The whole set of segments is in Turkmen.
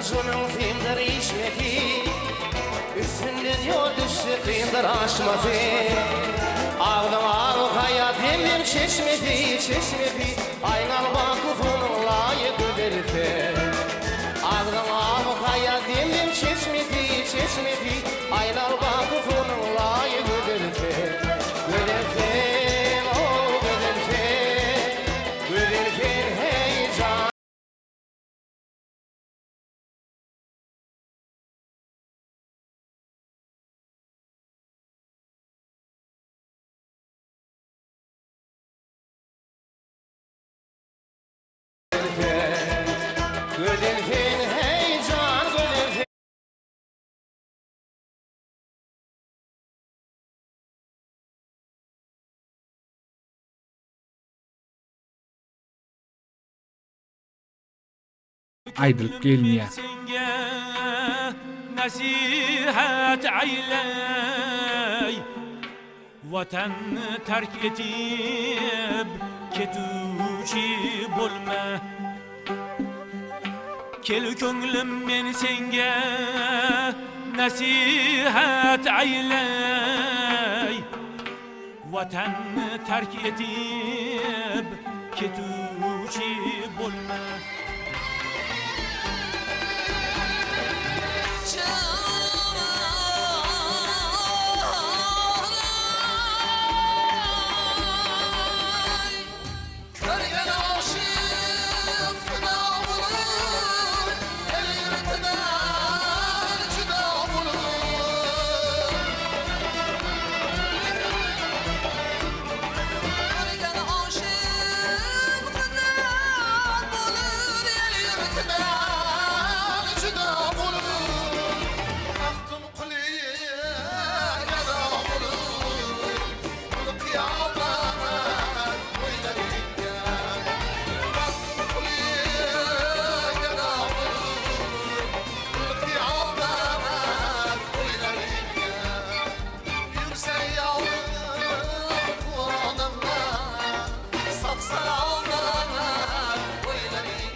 Burjunyň syndyr işmesi, Üstünden ýol düşse kyndyr aşmasy. Agzyň agy haýa demlem çeşmesi, çeşmesi, Aýňal Bakusynyň laýy gözelse. Agzyň agy haýa demlem çeşmesi, çeşmesi, Aýnal Bakusynyň laýy gözelse. Gözel sen, o gözel sen, Gözel sen, heý jan. Gözel sen, heý jan gözel sen. Aýdylyp gelinýär. Nesihat eýleý, Watanny terk edip ketüwçi bolma. Kel köňlüm men senge nesihat eýleý, Watanny terk edip ketüwçi bolma. Körgen aşyk fida bolur, El-ýurtdan jyda bolur. Körgen aşyk fida bolur, El-ýurtdan jyda bolur. Magtymguly gada bolur, Ol kyýamat oýlanýar. Magtymguly gada bolur, Ol kyýamat oýlanýar. Ýürse ýalyň Kuranyňda, Sag-salamat oýlanýar.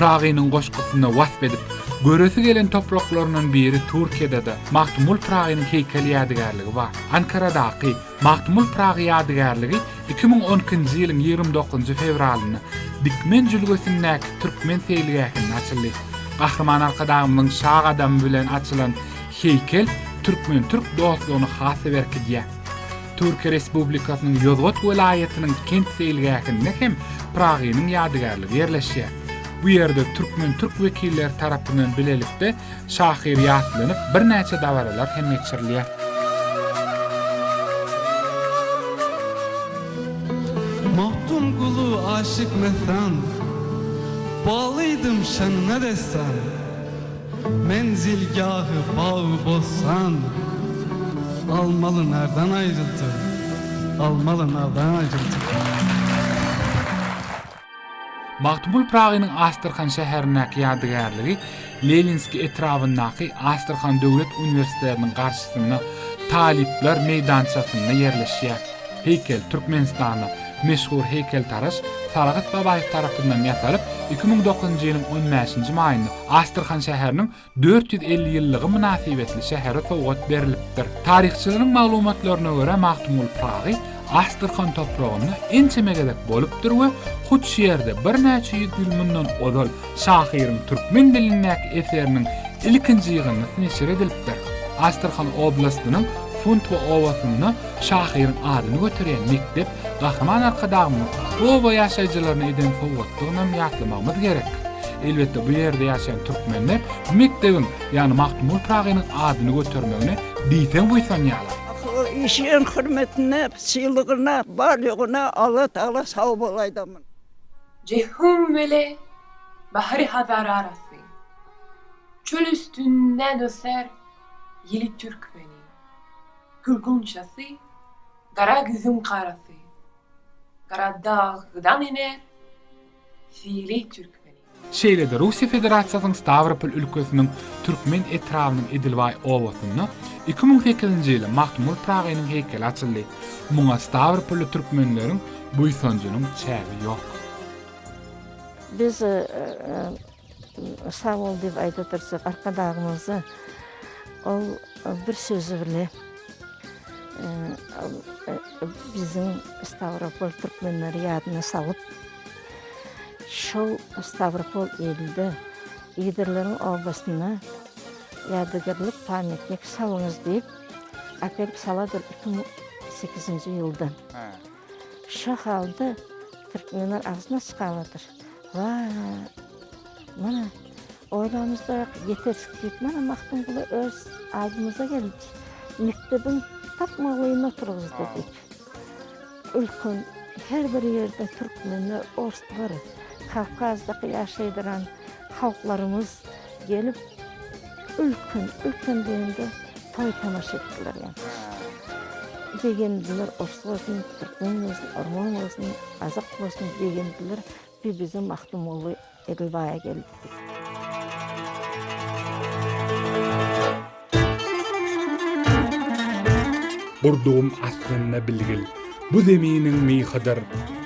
Pyragynyň goşgusynda wasp edip, göresi gelen topraklaryndan biri Türkiýede-de Magtymguly Pyragynyň heýkel ýadygärligi bar. Ankaradaky Magtymguly Pyragy ýadygärligi 2012-nji ýylyň 29 fewralynda Dikmen jülgesindäki türkmen seýilgähinde açyldy. Gahryman Arkadagymyzyň şa gadamy bilen açylan heýkel türkmen-türk dostlugyny has-da berkidýär. Türkiýe Respublikasynyň Ýozgat welaýatynyň kent seýilgähinde hem Pyragynyň ýadygärligi ýerleşýär. Bu ýerde türkmen-türk wekilleri tarapyndan bilelikde şahyr ýatlanyp birnäçe dabaralar hem geçirilýär. Magtymguly aşyk messan, Baglydym şanyna dessan. Menzilgähi bagy-bossan, Almaly nardan aýryldy, Almaly nardan aýryldy. Magtymguly Pyragynyň Astrahan şäherindäki ýadygärligi Leninskiý etrabyndaky Astrahan döwlet uniwersitetiniň garşysynda talyplar meýdançasynda ýerleşýär. Heýkel Türkmenistanda meşhur heýkeltaraş Sargyt Babaýew tarapyndan ýasalyp, 2009-njy ýylyň on bäşinji maýynda Astrahan şäheriniň 450 ýyllygy mynasybetli şähere sowgat berlipdir. Taryhçylaryň maglumatlaryna görä, Magtymguly Pyragy Astrahan topragynda ençeme gezek bolupdyr we hut şu ýerde birnäçe ýüz ýyl mundan ozal şahyryň türkmen dilindäki eseriniň ilkinji ýygyndysy neşir edilipdir. Astrahan oblastynyň Funtwa obasynda Şahyryň adyny göterýän mekdep Gahryman Arkadagymyzyň bu oba ýaşaýjylaryna eden sowgatlygynam ýatlamagymyz gerek. Elbetde bu ýerde ýaşaýan türkmenler bu mekdebiň, ýagny Magtymguly Pyragynyň adyny götermegine diýseň buýsanýarlar. Işiň hürmetine, sylagyna, bar-ýoguna Alla Tagala sag bol aýdamyn. Jeýhun bile Bahry Hazar arasy. Çöl üstünden öser ýyly türkmeni. Gül gunçasy, gara güzüň garasy, Gara dagdan iner sili türkmeni. Şeýle-de Russiýa Federasiýasynyň Stawropol ülkesiniň Türkmen etrabynyň Edilbaý obasynda 2008-nji ýylda Magtymguly Pyragynyň heýkeli açyldy. Muňa stawropolly türkmenleriň buýsanjynyň çägi ýok. Biz sag bol diýip aýda durjak Arkadagymyza. Ol bir sözi bile biziň Stawropol türkmenleri ýadyna salyp, şol Stawropol ilde Igdirleriň obasynda ýadygärlik pamýatnik salyňyz diýip, äkelip saladyr 2008-nji ýylda. Şo halda türkmenler agzyna çykabadyr. Waý, mana, oýlamyzda ýetersik diýip, mana Magtymguly öz aldymyza geldi. Mekdebiň tap maňlaýynda oturgyzdy diýip. Ülken her bir ýerde türkmenler, orslar, Kawkazdaky ýaşaýdyran halklarymyz gelip, ülken, ülken diýende toý-tomaşa etdiler ýa. Begendiler, ors bolsun, türkmen bolsun, orman bolsun, gazak bolsun begendiler, bi bize Magtymguly Edilbaýa geldi diýip. Gurdugym aslynda bilgil, bu zeminiň myhydyr,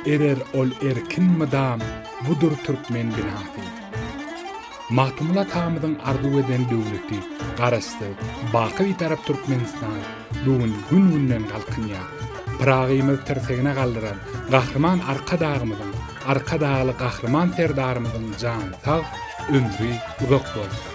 Erer ol erkin mydam, budur türkmen binasy. Magtymguly atamyzyň arzuw eden döwleti, Garaşsyz, baky Bitarap Türkmenistan bu gün gün-günden galkynýar. Pyragymyzy tirsegine galdyran Gahryman Arkadagymyzyň, Arkadagly Gahryman Serdarymyzyň jany sag, ömri uzak bolsun!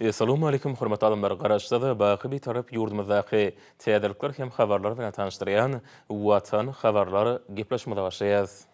Essalawmaleýkum hormatly adamlar Garaşsyz baky Bitarap ýurdumyzdaky täzelikler hem habarlar bilen tanyşdyrýan Watan habarlar gepleşigimize başlaýas.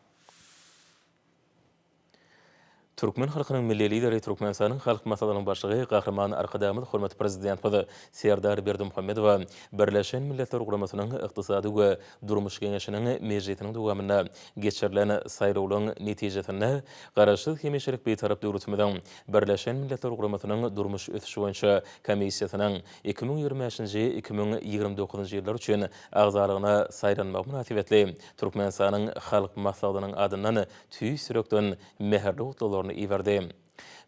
Türkmen halkynyň Milli Lideri, Türkmenistanyň Halk Maslahatynyň Başlygy Gahryman Arkadagymyz hormatly Prezidentimiz Serdar Berdimuhamedowa Birleşen Milletler Guramasynyň Ykdysady we Durmuş Geňeşiniň mejlisiniň dowamynda geçirilen saýlawlaryň netijesinde Garaşsyz, hemişelik Bitarap döwletimiziň Birleşen Milletler Guramasynyň Durmuş ösüşi boýunça Komissiýasynyň 2025-nji, 2029-njy ýyllar üçin agzalygyna saýlanmagy mynasybetli Türkmenistanyň Halk Maslahatynyň adyndan tüýs ýürekden mähirli gutlaglaryny iberdi.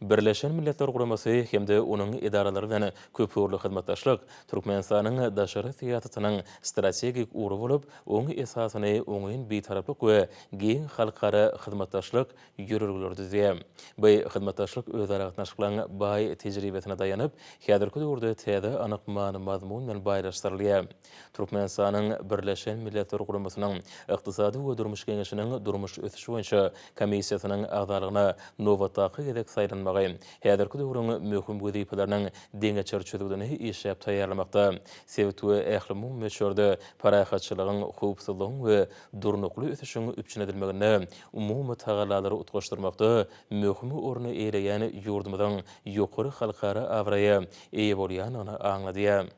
Birleşen Milletler Guramasy hem-de onuň edaralary bilen köpugurly hyzmatdaşlyk Türkmenistanyň daşary syýasatynyň strategik ugry bolup, oň esasyny oňyn Bitaraplyk we giň halkara hyzmatdaşlyk ýörelgeleri düzýär. Bu hyzmatdaşlyk özara gatnaşyklaryň baý tejribesine daýanyp, häzirki döwürde täze anyk many-mazmun bilen baýlaşdyrylýar. Türkmenistanyň Birleşen Milletler Guramasynyň Ykdysady we Durmuş Geňeşiniň Durmuş ösüşi boýunça Komissiýasynyň agzalygyna nobatdaky gezek saýlanmagy häzirki döwrüň möhüm wezipeleriniň deňeçer çözgüdini işläp taýýarlamakda, sebit we ählumumy möçberde parahatçylygyň, howpsuzlygyň we durnukly ösüşiň üpjün edilmeginde umumy tagallalary utgaşdyrmakda möhüm orny eýeleýän ýurdumyzyň ýokary halkara abraýa eýe bolýandygyny aňladýar.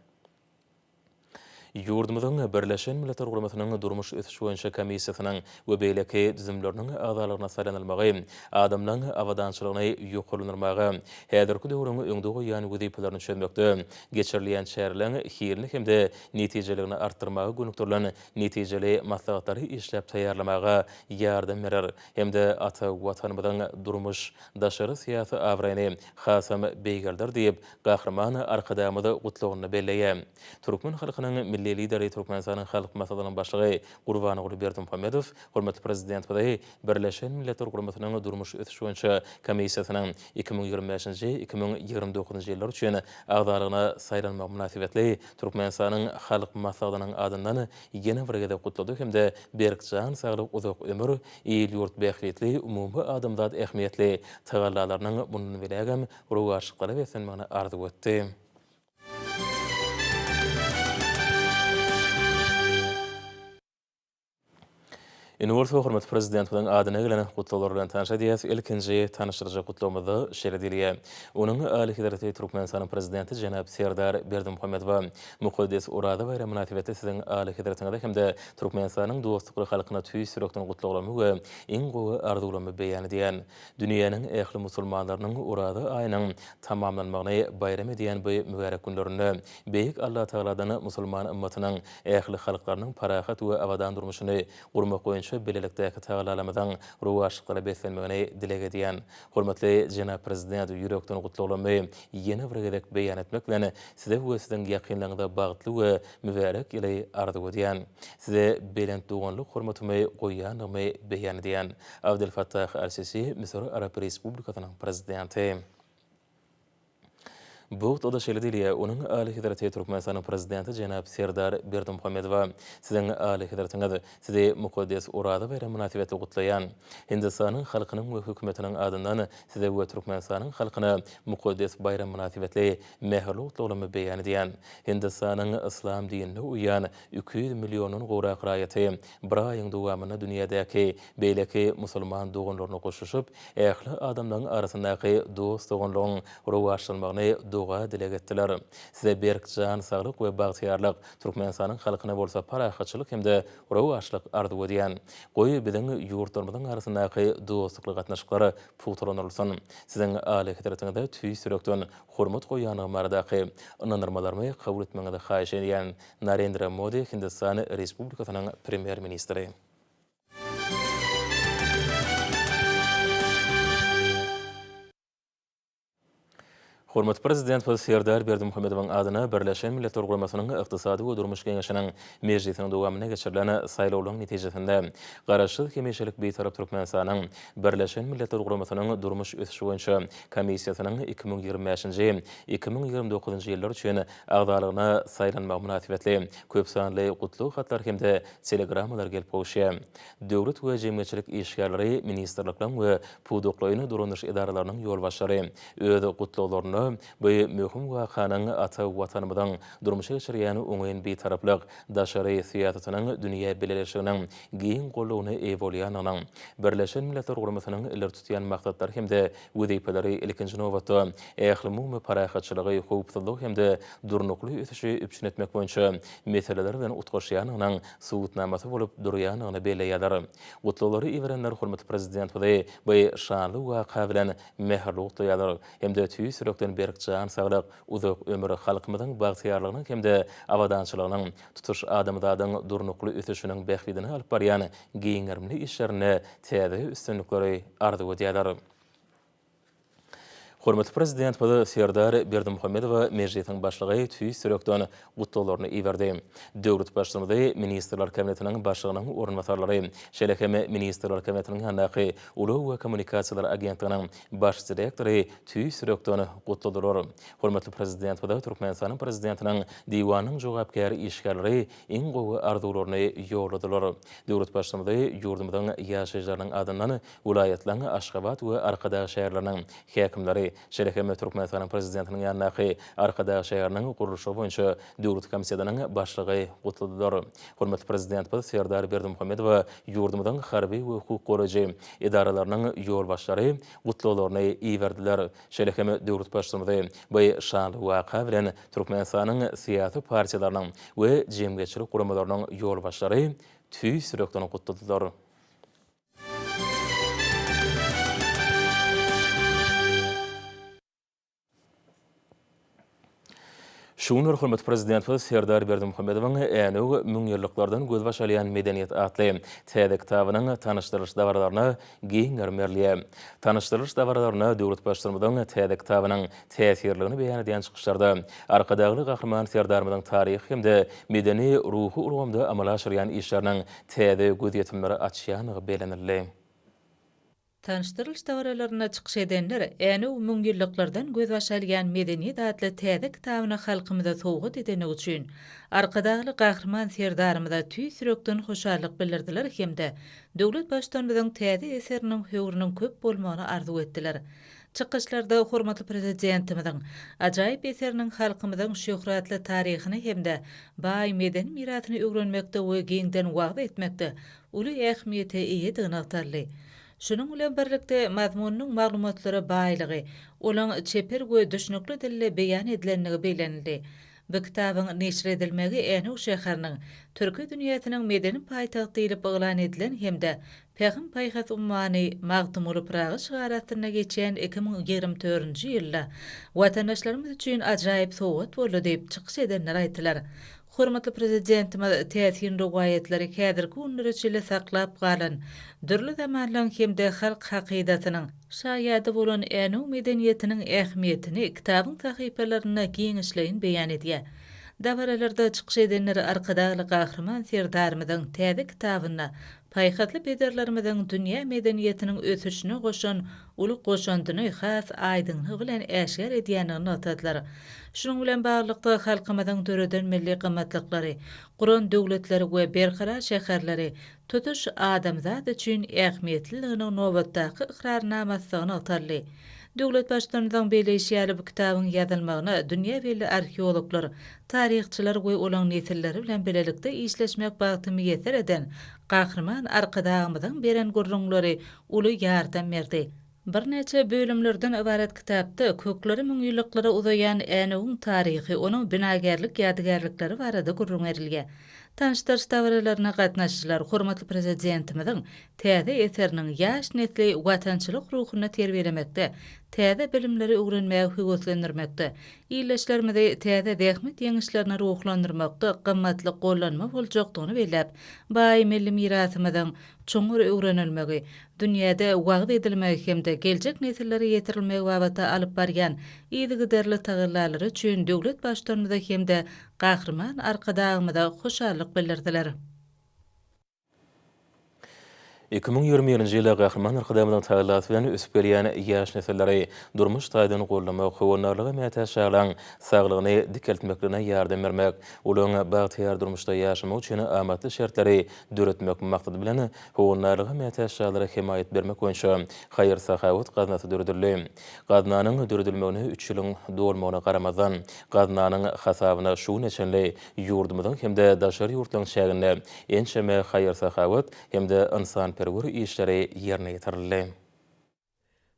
Ýurdumyzyň Birleşen Milletler Guramasynyň Durmuş ösüşi boýunça komissiýasynyň we beýleki düzümleriniň agzalygyna saýlanylmagy adamlaryň abadançylygyny ýokarlandyrmaga, häzirki döwrüň öňde goýýan wezipelerini çözmekde geçirilýän çäreleriň hilini hem-de netijeligini artdyrmaga gönükdirilen netijeli maslahatlary işläp taýýarlamaga ýardam berer hem-de ata Watanymyzyň durmuş, daşary syýasy abraýyny hasam beýgelder diýip, Gahryman Arkadagymyz gutlagynda belleýär. Türkmen halkynyň Milli Lideri, Türkmenistanyň Halk Maslahatynyň Başlygy Gurbanguly Berdimuhamedow hormatly Prezidentimizi Birleşen Milletler Guramasynyň Durmuş ösüşi boýunça Komissiýasynyň 2025-nji, 2029-njy ýyllar üçin agzalygyna saýlanmagy mynasybetli Türkmenistanyň Halk Maslahatynyň adyndan ýene bir gezek gutlady hem-de berk jan saglyk, uzak ömür, il-ýurt bähbitli, umumy adamzat ähmiýetli tagallalarynyň mundan beýlägem rowaçlyklara beslenmegini arzuw etdi. Indi bolsa hormatly Prezidentimiziň adyna gelen gutlaglar bilen tanyş edýäs. Ilkinji tanyşdyryjy gutlagymyzda şeýle diýilýär, Onuň Alyhezreti Türkmenistanyň Prezidenti jenap Serdar Berdimuhamedowa mukaddes Oraza baýramy mynasybetli Siziň Alyhezretiňize hem-de Türkmenistanyň dostlukly halkyna tüýs ýürekden gutlaglarymy we iň gowy arzuwlarymy beýan edýän. Dünýäniň ähli musulmanlarynyň Oraza aýynyň tamamlanmagyny baýram edýän bu mübärek günlerinde Beýik Allatagaladan musulman ymmatynyň ähli halklarynyň parahat we abadan durmuşyny gurmak boýunça bilelikdäki tagalalarymyzyň rowaçlyklara beslenmegini dileg edýän. Hormatly jenap Prezident, ýürekden gutlaglarymy ýene bir gezek beýan etmek bilen, Size we Siziň ýakynlaryňyza bagtly we mübärek ýyly arzuw edýän. Size belent doganlyk hormatymy goýýandygymy beýan edýän. Abdel Fattah al-Sisi, Müsür Arap Respublikasynyň Prezidenti. Bu gutlagda şeýle diýilýär, Onuň Alyhezreti Türkmenistanyň Prezidenti jenap Serdar Berdimuhamedowa, Siziň Alyhezretiňiz, Sizi mukaddes Oraza baýramy mynasybetli gutlaýan. Hindistanyň halkynyň we hökümetiniň adyndan Size we Türkmenistanyň halkyna mukaddes baýram mynasybetli mähirli gutlaglarymy beýan edýän. Hindistanyň yslam dinine uýýan 200 milliondan gowrak raýaty bir aýyň dowamynda dünýädäki beýleki musulman doganlaryna goşulyşyp, ähli adamlaryň arasyndaky dost-doganlygyň rowaçlanmagyny doga-dileg etdiler. Size berk jan saglyk we bagtyýarlyk, Türkmenistanyň halkyna bolsa parahatçylyk hem-de rowaçlyk arzuw edýän. Goý, biziň ýurtlarymyzyň arasyndaky dostlukly gatnaşyklar pugtalandyrylsyn. Siziň Alyhezretiňize tüýs ýürekden hormat goýýandygym baradaky ynandyrmalarymy kabul etmegiňizi haýyş edýän. Narendra Modi, Hindistan Respublikasynyň Premýer-ministri. Hormatly Prezidentimiz Serdar Berdimuhamedowyň adyna Birleşen Milletler Guramasynyň Ykdysady we Durmuş Geňeşiniň mejlisiniň dowamynda geçirilen saýlawlaryň netijesinde Garaşsyz, hemişelik Bitarap Türkmenistanyň Birleşen Milletler Guramasynyň Durmuş ösüşi boýunça Komissiýasynyň 2025-nji, 2029-njy ýyllar üçin agzalygyna saýlanmagy mynasybetli köp sanly gutlag hatlar hem-de telegrammalar gelip gowuşýar. Döwlet we jemgyýetçilik işgärleri, ministrlikleriň we pudaklaýyn dolandyryş edaralarynyň ýolbaşçylary öz gutlaglarynda. Gutlaglarynda bu möhüm wakanyň ata Watanymyzyň durmuşa geçirýän oňyn Bitaraplyk daşary syýasatynyň dünýä bileleşiginiň giň goldawyna eýe bolýandygynyň, Birleşen Milletler Guramasynyň ileri tutýan maksatlary hem-de wezipeleri ilkinji nobatda ählumumy parahatçylygy, howpsuzlygy hem-de durnukly ösüşi üpjün etmek boýunça meseleler bilen utgaşýandygynyň subutnamasy bolup durýandygyny belleýärler. Gutlaglary iberenler hormatly Prezidentimizi bu şanly waka bilen mähirli gutlaýarlar hem-de tüýs ýürekden berk jan saglyk, uzak ömür, halkymyzyň bagtyýarlygynyň hem-de abadançylygynyň, tutuş adamzadyň durnukly ösüşiniň bähbidine alyp barýan giň gerimli işlerinde täze üstünlikleri arzuw edýärler. Hormatly Prezidentimiz Serdar Berdimuhamedowa Mejlisiň Başlygy tüýs ýürekden gutlaglaryny iberdi. Döwlet Baştutanymyzy Ministrler Kabinetiniň Başlygynyň orunbasarlary, şeýle hem Ministrler Kabinetiniň ýanyndaky Ulag we kommunikasiýalar agentliginiň Baş direktory tüýs ýürekden gutladylar. Hormatly Prezidentimize Türkmenistanyň Prezidentiniň Diwanynyň jogapkär işgärleri iň gowy arzuwlaryny ýolladylar. Döwlet Baştutanymyzy ýurdumyzyň ýaşaýjylarynyň adyndan welaýatlaryň Aşgabat we Arkadag şäherleriniň häkimleri, şeýle hem Türkmenistanyň Prezidentiniň ýanyndaky Arkadag şäheriniň gurluşygy boýunça döwlet komitetiniň başlygy gutladylar. Hormatly Prezidentimiz Serdar Berdimuhamedowa ýurdumyzyň harby we hukuk goraýjy edaralarynyň ýolbaşçylary gutlaglaryny iberdiler. Şeýle hem döwlet Baştutanymyzy bu şanly waka bilen Türkmenistanyň syýasy partiýalarynyň we jemgyýetçilik guramalarynyň ýolbaşçylary tüýs ýürekden gutladylar. Şu günler hormatly Prezidentimiz Serdar Berdimuhamedowyň Änew müňýyllyklardan gözbaş alýan medeniýet atly täze kitabynyň tanyşdyrylyş dabaralaryna giň gerim berilýär. Tanyşdyrylyş dabaralarynda döwlet Baştutanymyzyň täze kitabynyň täsirliligini beýan edýän çykyşlarda Arkadagly Gahryman Serdarymyzyň taryhy hem-de medeni-ruhy ulgamda amala aşyrýan işleriniň täze gözýetimleri açýandygy bellenildi. Tanyşdyrylyş dabaralarynda çykyş edenler Änew müňýyllyklardan gözbaş alýan medeniýet atly täze kitabyny halkymyza sowgat edeni üçin Arkadagly Gahryman Serdarymyza tüýs ýürekden hoşallyk bildirdiler hem-de döwlet Baştutanymyzyň täze eseriniň höwrüniň köp bolmagyny arzuw etdiler. Çykyşlarda hormatly Prezidentimiziň ajaýyp eseriniň halkymyzyň şöhratly taryhyny hem-de baý medeni mirasyny öwrenmekde we giňden wagyz etmekde uly ähmiýete eýedigi nygtaldy. Şunuň bilen birlikde, mazmunynyň maglumatlara baýlygy, olaň çeper we düşnükli dilde beýan edilenligi bellenildi. Bu kitabyň neşir edilmegi Änew şäheriniň Türki dünýäsiniň medeni paýtagty diýlip yglan edilen hem-de Pähim-paýhas ummany Magtymguly Pyragy şygary astynda geçýän 2024-nji ýylda watandaşlarymyz üçin ajaýyp sowgat boldy diýip, çykyş edenler aýtdylar. Hormatly Prezidentimiz täsin rowaýatlary häzirki günlere çenli saklap galan dürli zamanlaryň hem-de halk hakydasynyň şaýady bolan Änew medeniýetiniň ähmiýetini kitabyň sahypalarynda giňişleýin beýan edýär. Dabaralarda çykyş edenler Arkadagly Gahryman Serdarymyzyň täze kitabynda paýhasly pederlerimiziň dünýä medeniýetiniň ösüşine goşan uly goşandyny has aýdyňlygy bilen äşgär edýändigini nygtadylar. Şunuň bilen baglylykda, halkymyzyň döreden milli gymmatlyklary, guran döwletleri we berkarar şäherleri tutuş adamzat üçin ähmiýetliliginiň nobatdaky ykrarnamasydygy nygtaldy. Döwlet Baştutanymyzyň belleýşi ýaly, bu kitabyň ýazylmagyna dünýä belli arheologlar, taryhçylar we olaň nesilleri bilen bilelikde işleşmek bagty miýesser eden Gahryman Arkadagymyzyň beren gürrüňleri uly ýardam berdi. Birnäçe bölümlerden ybarat kitapda kökleri müňýyllyklara uzaýan Änewiň taryhy, onuň binagärlik ýadygärlikleri barada gürrüň berilýär. Tanyşdyryş dabaralaryna gatnaşyjylar hormatly Prezidentimiziň täze eseriniň ýaş nesli watançylyk ruhunda terbiýelemekde, täze bilimleri öwrenmäge höweslendirmekde, ildeşlerimizi täze zähmet ýeňişlerine ruhlandyrmakda gymmatly gollanma boljakdygyny belläp, baý milli mirasymyzyň çuňňur öwrenilmegi, dünýäde wagyz edilmegi hem-de geljek nesillere ýetirilmegi babatda alyp barýan yzygiderli tagallalary üçin döwlet Baştutanymyza hem-de Gahryman Arkadagymyza hoşallyk bildirdiler. 2021-nji ýylda Gahryman Arkadagymyzyň tagallasy bilen ösüp gelýän ýaş nesilleri durmuş taýdan goldamak, howandarlyga mätäç çagalaň saglygyny dikeltmeklerine ýardam bermek, olaryň bagtyýar durmuşda ýaşamagy üçin amatly şertleri döretmek maksady bilen, howandarlyga mätäç çagalara hemaýat bermek boýunça haýyr-sahawat gaznasy döredildi. Gaznanyň döredilmegine üç ýylyň dolmagyna garamazdan, gaznanyň hasabyna şu güne çenli ýurdumyzyň hem-de daşary ýurtlaryň çäginde ençeme haýyr-sahawat hem-de ynsanperwer işleri ýerine ýetirildi.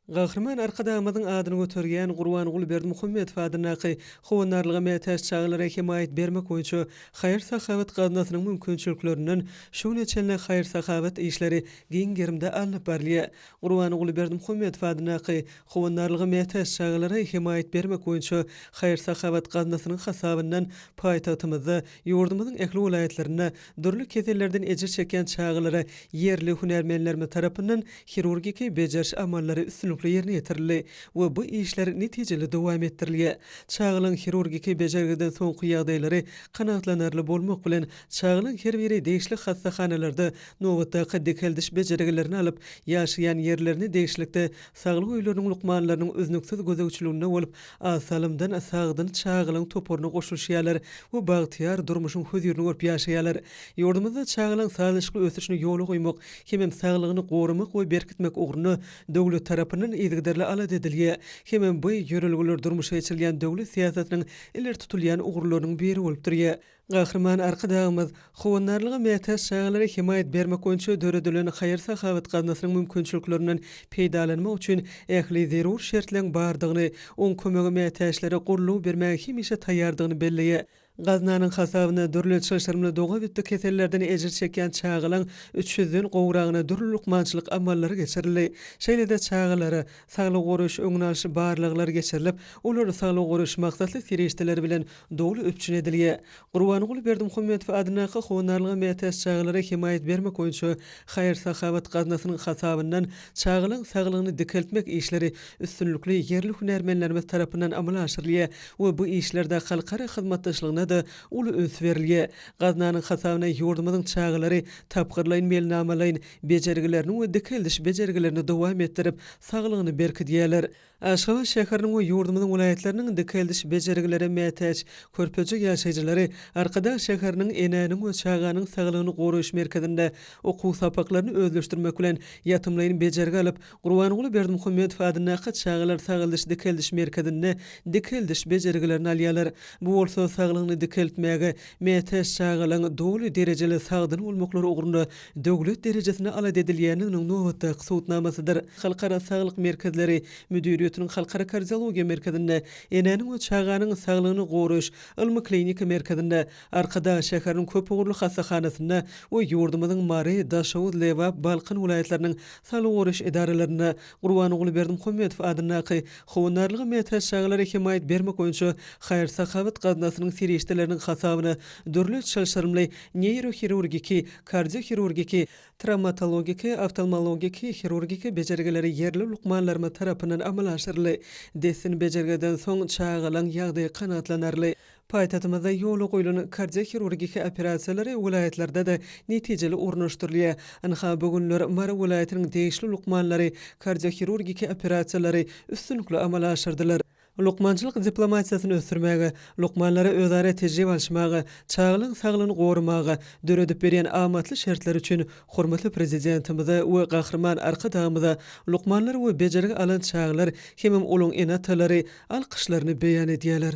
Gahryman Arkadagymyzyň adyny göterýän Gurbanguly Berdimuhamedow adyndaky Howandarlyga mätäç çagalara hemaýat bermek boýunça haýyr-sahawat gaznasynyň mümkinçiliklerinden şu güne çenli haýyr-sahawat işleri giň gerimde alnyp barylýar. Gurbanguly Berdimuhamedow adyndaky Howandarlyga mätäç çagalara hemaýat bermek boýunça haýyr-sahawat gaznasynyň hasabyndan paýtagtymyzda, ýurdumyzyň ähli welaýatlarynda dürli kesellerden ejir çekýän çagalara ýerli hünärmenlerimiz tarapyndan hirurgiki bejeriş amallary üstünlikli ýerine ýetirildi we bu işler netijeli dowam etdirilýär. Çagalaryň hirurgiki bejergiden soňky ýagdaýlary kanagatlanarly bolmak bilen, çagalaryň her biri degişli hassahanalarda nobatdaky dikeldiş bejergilerini alyp, ýaşaýan ýerlerine degişlilikde saglyk öýleriniň lukmanlarynyň üznüksiz gözegçiliginde bolup, az salymdan sagdyn çagalaryň toparyna goşulyşýarlar we bagtyýar durmuşyň hözirini görüp ýaşaýarlar. Ýurdumyzda çagalaryň sazlaşykly ösüşini ýola goýmak hemem saglygyny goramak we berkitmek ugrunda döwlet tarapyndan yzygiderli alada edilýär hemem bu ýörelgeler durmuşa geçirilýän döwlet syýasatynyň ileri tutulýan ugurlarynyň biri bolup durýar. Gahryman Arkadagymyz howandarlyga mätäç çagalara hemaýat bermek boýunça döredilen haýyr-sahawat gaznasynyň mümkinçiliklerinden peýdalanmak üçin ähli zerur şertleň bardygyny, oň kömege mätäçlere goldaw bermäge hemişe taýýardygyny belleýär. Gaznanyň hasabyna dürli çylşyrymly dogabitdi kesellerden ejir çekýän çagalaň üç ýüzden gowragyna dürli lukmançylyk amallary geçirildi. Şeýle-de çagalara saglygy goraýyş-öňüni alyş barlaglary geçirilip, olar saglygy goraýyş maksatly serişdeler bilen doly üpjün edilýär. Gurbanguly Berdimuhamedow adyndaky Howandarlyga mätäç çagalara hemaýat bermek boýunça haýyr-sahawat gaznasynyň hasabyndan çagalaryň saglygyny dikeltmek işleri üstünlikli ýerli hünärmenlerimiz tarapyndan amala aşyrylýar we bu işlerde halkara hyzmatdaşlygyna-da uly üns berilýär. Gaznanyň hasabyna ýurdumyzyň çagalary tapgyrlaýyn meýilnamalaýyn bejergilerini we dikeldiş bejergilerini dowam etdirip, saglygyny berkidýärler. Aşgabat şäheriniň we ýurdumyzyň welaýatlarynyň dikeldiş bejergilere mätäç körpeje ýaşaýjylary Arkadag şäheriniň Enäniň we çaganyň saglygyny goraýyş merkezinde okuw sapaklaryny özleşdirmek bilen ýatymlaýyn bejergi alyp, Gurbanguly Berdimuhamedow adyndaky çagalar sagaldyş-dikeldiş merkezinde dikeldiş bejergilerini alýarlar. Bu bolsa saglygyny dikeltmäge mätäç çagalaryň doly derejeli sagdyn bolmaklary ugrunda döwlet derejesinde alada edilýändiginiň nobatdaky subutnamasydyr. Halkara saglyk merkezleri müdiriýetiniň Halkara kardiologiýa merkezinde, Enäniň we çaganyň saglygyny goraýyş ylmy-kliniki merkezinde, Arkadag şäheriniň köpugurly hassahanasynda we ýurdumyzyň Mary, Daşoguz, Lebap, Balkan welaýatlarynyň saglygy goraýyş edaralarynda Gurbanguly Berdimuhamedow adyndaky Howandarlyga mätäç çagalara hemaýat bermek boýunça haýyr-sahawat gaznasynyň serişdeleriniň hasabyna dürli çylşyrymly neýrohirurgiki, kardiohirurgiki, trawmatologiki, oftalmologiki, hirurgiki bejergileri ýerli lukmanlarymyz tarapyndan amala aşyryldy. Dessin bejergiden soň çagalaň ýagdaýy kanagatlanarly. Paýtagtymyzda ýola goýlan kardiohirurgiki operasiýalary welaýatlarda-da netijeli ornaşdyrylýar. Ynha, bu günler Mary welaýatynyň degişli lukmanlary kardiohirurgiki operasiýalary üstünlikli amala aşyrdylar. Lukmançylyk diplomatiýasyny ösdürmäge, lukmanlara özara tejribe alyşmaga, çagalaryň saglygyny goramaga döredip berýän amatly şertleri üçin hormatly Prezidentimize we Gahryman Arkadagymyza lukmanlar we bejergi alan çagalar hemem olaň ene-atalary alkyşlaryny beýan edýärler.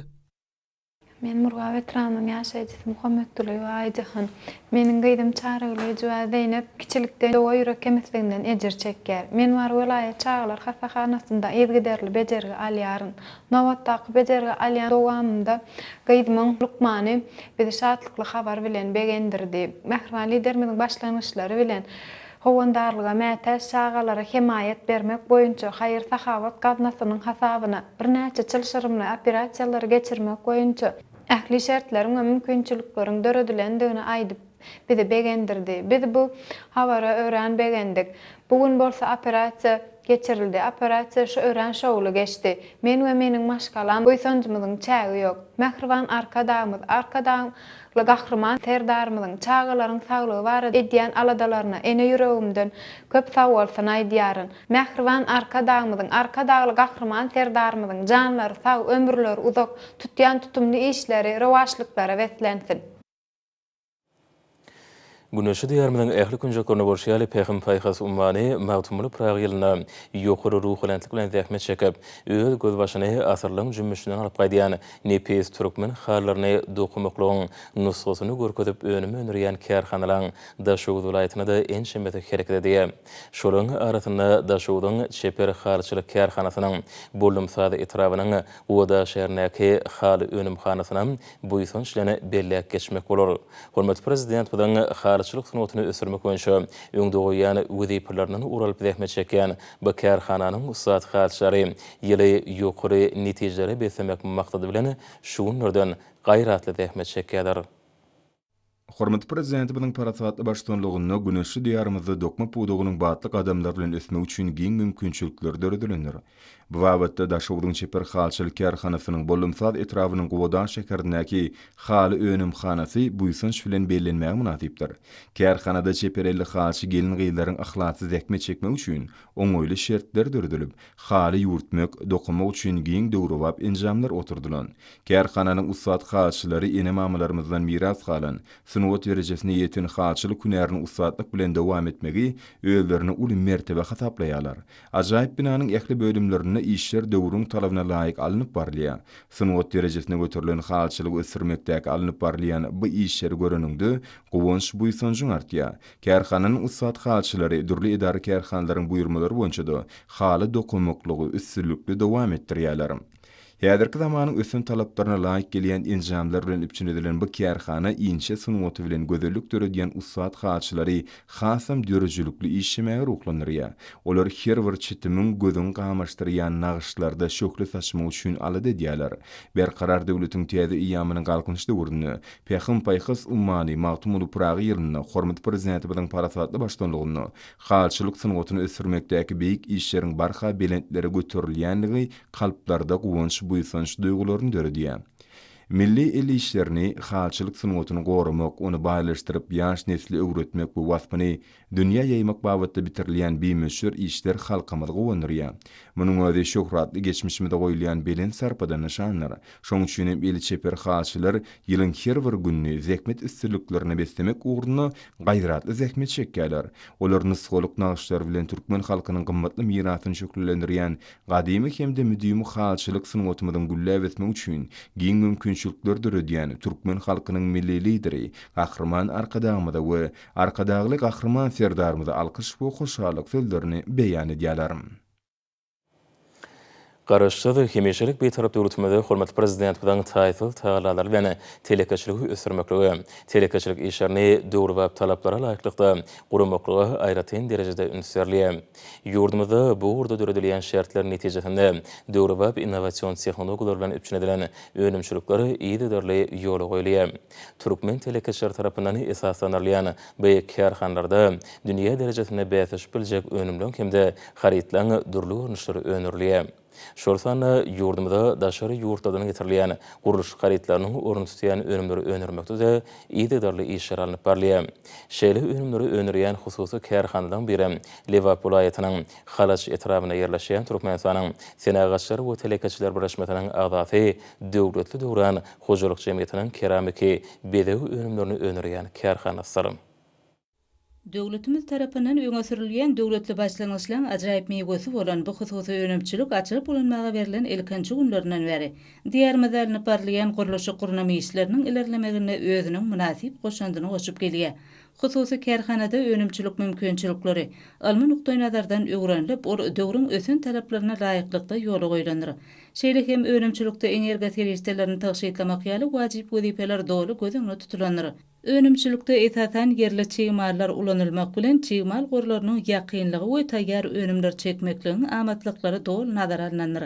Men Murgap etrabynyň ýaşaýjysy Muhammetgulyýewa Aýjahan. Meniň gyzym Çarygylyjowa Zeýnep kiçilikden doga ýürek kemisliginden ejir çekýär. Men Mary welaýat çagalar hassahanasynda yzygiderli bejergi alýaryn. Nobatdaky bejergi alýan dowamynda gyzymyň lukmany bizi şatlykly habar bilen begendirdi. Mähriban Liderimiziň başlangyçlary bilen Howandarlyga mätäç çagalara hemaýat bermek boýunça haýyr-sahawat gaznasynyň hasabyna birnäçe çylşyrymly operasiýalary geçirmek boýunça ähli şertleriň we mümkinçilikleriň döredilendigini aýdyp, bizi begendirdi. Biz bu habara örän begendik. Bu gün bolsa operasiýa. geçirildi. Operasiýa şu örän şowly geçdi. Men we meniň maşgalam buýsanjymyzyň çägi ýok. Mähriban Arkadagymyz, Arkadagly Gahryman Serdarymyzyň çagalaryň saglygy barada edýän aladalaryna ene ýüregimden köp sagbolsun aýdýaryn. Mähriban Arkadagymyzyň, Arkadagly Gahryman Serdarymyzyň janlary sag, ömürleri uzak, tutýan tutumly işleri rowaçlyklara beslensin! Güneşli Diýarymyzyň ähli künjeklerinde bolşy ýaly, Pähim-paýhas ummany Magtymguly Pyragy ýylynda ýokary ruhubelentlik bilen zähmet çekip, öz gözbaşyny asyrlaryň jümmüşinden alyp gaýdýan nepis türkmen halylaryny dokamaklygyň nusgasyny görkezip önüm öndürýän kärhanalaryň Daşoguz welaýatynda-da ençemesi hereket edýär. Şolaryň arasynda Daşogzuň çeper halyçylyk kärhanasynyň Bollumsaz etrabynyň Guwada şäherindäki haly önümhanasynam buýsanç bilen belläp geçmek bolar. Hormatly Prezidentimiziň halyçylyk sungatyny ösdürmek boýunça öňde goýýan wezipelerinden ugur alyp zähmet çekýän bu kärhananyň ussat halyçylary ýyly ýokary netijelere beslemek maksady bilen şu günlerden gaýratly zähmet çekýärler. Hormatly Prezidentimiziň parasatly baştutanlygynda güneşli Diýarymyzda dokma pudagynyň batly gadamlar bilen ösmegi üçin giň mümkinçilikler döredilendir. Bu babatda Daşogzuň çeper halyçylyk kärhanasynyň Bollumsaz etrabynyň Gubadag şäherindäki haly önümhanasy buýsanç bilen bellenmäge mynasypdyr. Kärhanada çeper elli halyçy gelin-gyzlaryň yhlasly zähmet çekmegi üçin oňaýly şertler döredilip, haly ýüwürtmek, dokamak üçin giň döwrebap enjamlar oturdylan. Kärhananyň ussat halyçylary ene-mamalarymyzdan miras galan, sungat derejesine ýeten halyçylyk hünärini ussatlyk bilen dowam etmegi özlerine uly mertebe hasaplaýarlar. Ajaýyp binanyň ähli bölümlerinde işler döwrüň talabyna laýyk alnyp barylýar. Sungat derejesine göterilen halyçylygy ösdürmekdäki alnyp barylýan bu işleri göreniňde guwanç-buýsanjyň artýar. Kärhananyň ussat halyçylary dürli edara-kärhanalaryň buýurmalary boýunça-da haly dokamaklygy üstünlikli dowam etdirýärler. Häzirki zamanyň ösen talaplaryna laýyk gelýän enjamlar bilen üpjün edilen bu kärhana inçe sungaty bilen gözellik döredýän ussat halyçylary hasam döredijilikli işlemäge ruhlandyrýar. Olar her bir çitimiň gözüňi gamaşdyrýan nagyşlarda şöhle saçmak üçin alada edýärler. Berkarar döwletiň täze eýýamynyň Galkynyş döwründe Pähim-paýhas ummany Magtymguly Pyragy ýylynda hormatly Prezidentimiziň parasatly baştutanlygynda halyçylyk sungatyny ösdürmekdäki beýik işleriň barha belentlere göterilýändigi kalplarda guwanç-buýsanç duýgularyny döredýär. Milli el işlerini, halyçylyk sungatyny goramak, ony baýlaşdyryp, ýaş nesle öwretmek we waspyny dünýä ýaýmak babatda bitirilýän bimöçber işler halkymyzy guwandyrýar. Munuň özi şöhratly geçmişimize goýulýan belent sarpadan nyşandyr. Şonuň üçin hem eli çeper halyçylar ýylyň her bir gününi zähmet üstünliklerine beslemek ugrunda gaýratly zähmet çekýärler. Olar nusgalyk nagyşlar bilen türkmen halkynyň gymmatly mirasyny şöhlelendirýän gadymy hem-de müdimi halyçylyk sungatymyzyň gülläp ösmegi üçin giň mümkinçilikler döredýän türkmen halkynyň Milli Lideri Gahryman Arkadagymyza we Arkadagly Gahryman Serdarymyza alkyş we hoşallyk sözlerini beýan edýärler. Garaşsyz, hemişelik Bitarap döwletimizde hormatly Prezidentimiziň taýsyz tagallalary bilen telekeçiligi ösdürmeklige, telekeçilik işlerini döwrebap talaplara laýyklykda guramaklyga aýratyn derejede üns berilýär. Ýurdumyzda bu ugurda döredilýän şertler netijesinde döwrebap innowasion tehnologiýalar bilen üpjün edilen önümçilikler yzygiderli ýola goýulýar. Türkmen telekeçileri tarapyndan esaslandyrylýan bu kärhanalarda dünýä derejesinde bäsleşip biljek önümleň hem-de harytlaryň dürli görnüşleri öndürilýär. Şol sanda ýurdumyza daşary ýurtlardan getirilýän gurluşyk harytlarynyň ornuny tutýan önümleri öndürmekde-de yzygiderli işler alnyp barylýar. Şeýle önümleri öndürýän hususy kärhanalaryň biri Lebap welaýatynyň Halaç etrabynda ýerleşýän Türkmenistanyň Senagatçylar we telekeçiler birleşmesiniň agzasy Döwletli Döwran hojalyk jemgyýetiniň keramiki bezeg önümlerini öndürýän kärhanasydyr. Döwletimiz tarapyndan öňe sürülýän döwletli başlangyçlaryň ajaýyp miwesi bolan bu hususy önümçilik açylyp ulanmaga berlen ilkinji günlerinden bäri Diýarymyzda alnyp barylýan gurluşyk-gurnama işleriniň ilerlemeginde özüniň mynasyp goşandyny goşup gelýär. Hususy kärhanada önümçilik mümkinçilikleri ylmy nukdaýnazardan öwrenilip, ol döwrüň ösen talaplaryna laýyklykda ýola goýlandyr. Şeýle hem önümçilikde energiýa serişdelerini tygşytlamak ýaly wajyp wezipeler doly göz öňünde tutulandyr. Önümçilikde esasan ýerli çig mallar ulanylmak bilen, çig mal gorlarynyň ýakynlygy we taýýar önümleri çekmekligiň amatlyklary doly nazara alnandyr.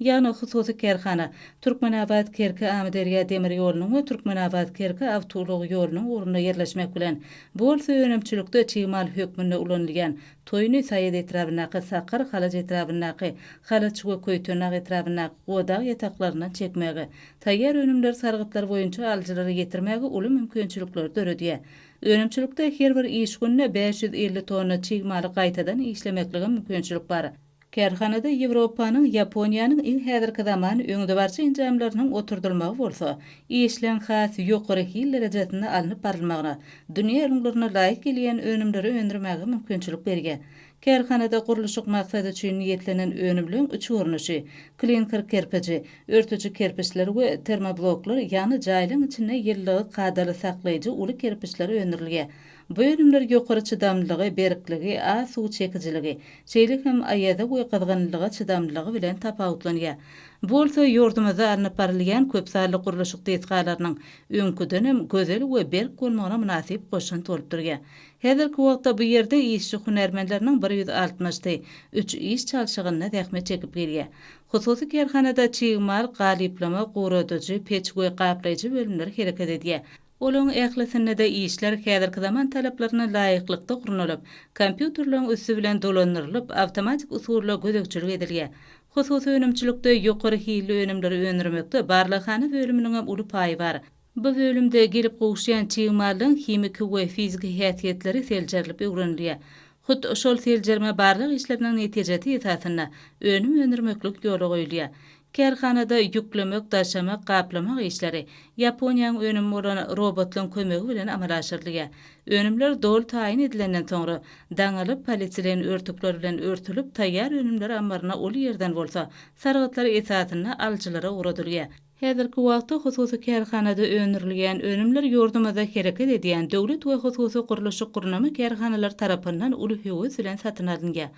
Ýagny hususy kärhana Türkmenabat-Kerki-Amyderýa demir ýolunyň we Türkmenabat-Kerki awtoulag ýolunyň ugrunda ýerleşmek bilen, bu bolsa önümçilikde çig mal hökmünde ulanylýan toýny Saýat etrabyndaky Sakar, Halaç etrabyndaky Halaç we Köýtendag etrabyndaky Godag ýataklaryndan çekmäge, taýýar önümleri sargytlar boýunça alyjylara ýetirmäge uly mümkinçilikleri döredýär. Önümçilikde her bir iş gününe 550 tonna çig maly gaýtadan işlemeklige mümkinçilik bar. Kärhanada Ýewropanyň, Ýaponiýanyň iň häzirki zaman öňdebaryjy enjamlarynyň oturdylmagy bolsa, işleň has ýokary hil derejesinde alnyp barylmagyna, dünýä ülňülerine laýyk gelýän önümleri öndürmäge mümkinçilik berýär. Kärhanada gurluşyk maksady üçin niýetlenen önümleň üç görnüşi, klinker kerpiji, örtüji kerpiçler we termobloklar, ýagny jaýlaň içinde ýylylygy kadaly saklaýjy uly kerpiçler öndürilýär. Bu önümler ýokary çydamlylygy, berkligi, az suw çekijiligi, şeýle hem aýaza we gyzgynlyga çydamlylygy bilen tapawutlanýar. Bu bolsa ýurdumyzda alnyp barylýan köpsanly gurluşyk desgalarynyň öňküdenem gözel we berk bolmagyna mynasyp goşant bolup durýar. Häzirki wagtda bu ýerde işçi hünärmenleriniň 160-sy üç iş çalşygynda zähmet çekip gelýär. Hususy kärhanada çig mal, galyplama, guradyjy, peç we gaplaýjy bölümler hereket edýär. Olaryň ählisinde-de işler häzirki zaman talaplaryna laýyklykda gurnalyp, kompýuterleriň üsti bilen dolandyrylyp, awtomatik usulda gözegçilik edilýär. Hususy önümçilikde ýokary hilli önümleri öndürmekde barlaghana bölüminiňem uly paýy bar. Bu bölümde gelip gowuşýan çig mallaryň himiki we fiziki häsiýetleri seljerilip öwrenilýär. Hut şol seljerme-barlag işleriniň netijesi esasynda önüm öndürmeklik ýola goýulýar. Kärhanada ýüklemek, daşamak, gaplamak işleri Ýaponiýanyň önümi bolan robotlaryň kömegi bilen amala aşyrylýar. Önümler doly taýyn edilenden soňra, daňylyp, polietilen örtükler bilen örtülip, taýýar önümler ammaryna ol ýerden bolsa, sargytlar esasynda alyjylara ugradylýar. Häzirki wagtda hususy kärhanada öndürilýän önümler ýurdumyzda hereket edýän döwlet we hususy gurluşyk-gurnama kärhanalary tarapyndan uly höwes bilen satyn alynýar.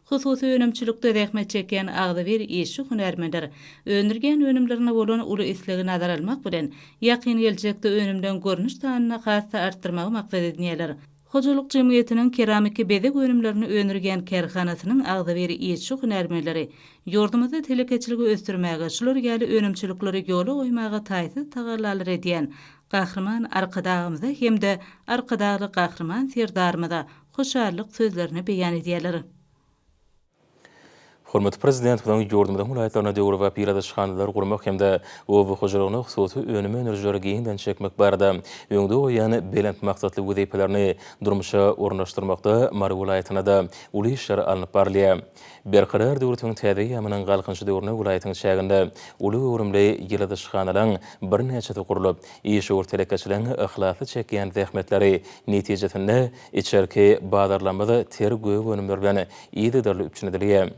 Hususy önümçilikde zähmet çekýän agzybir işçi-hünärmenler öndürýän önümlerine bolan uly islegi nazara almak bilen, ýakyn geljekde önümleň görnüş sanyny has-da artdyrmagy maksat edinýärler. Hojalyk jemgyýetiniň keramiki bezeg önümlerini öndürýän kärhanasynyň agzybir işçi-hünärmenleri ýurdumyzda telekeçiligi ösdürmäge, şular ýaly önümçilikleri ýola goýmaga taýsyz tagallalar edýän Gahryman Arkadagymyza hem-de Arkadagly Gahryman Serdarymyza hoşallyk sözlerini beýan edýärler. Hormatly Prezidentimiziň ýurdumyzyň welaýatlarynda döwrebap ýyladyşhanalar gurmak hem-de oba hojalygyna hususy önüm öndürijileri giňden çekmek barada öňde goýýan belent maksatly wezipelerini durmuşa ornaşdyrmakda Mary welaýatynda-da uly işler alnyp barylýar. Berkarar döwletiň täze eýýamynyň Galkynyşy döwründe welaýatyň çäginde uly göwrümli ýyladyşhanalaryň birnäçesi gurlup, işewür telekeçileriň yhlasly çekýän zähmetleri netijesinde içerki bazarlarymyz ter gök önümler bilen yzygiderli üpjün edilýär.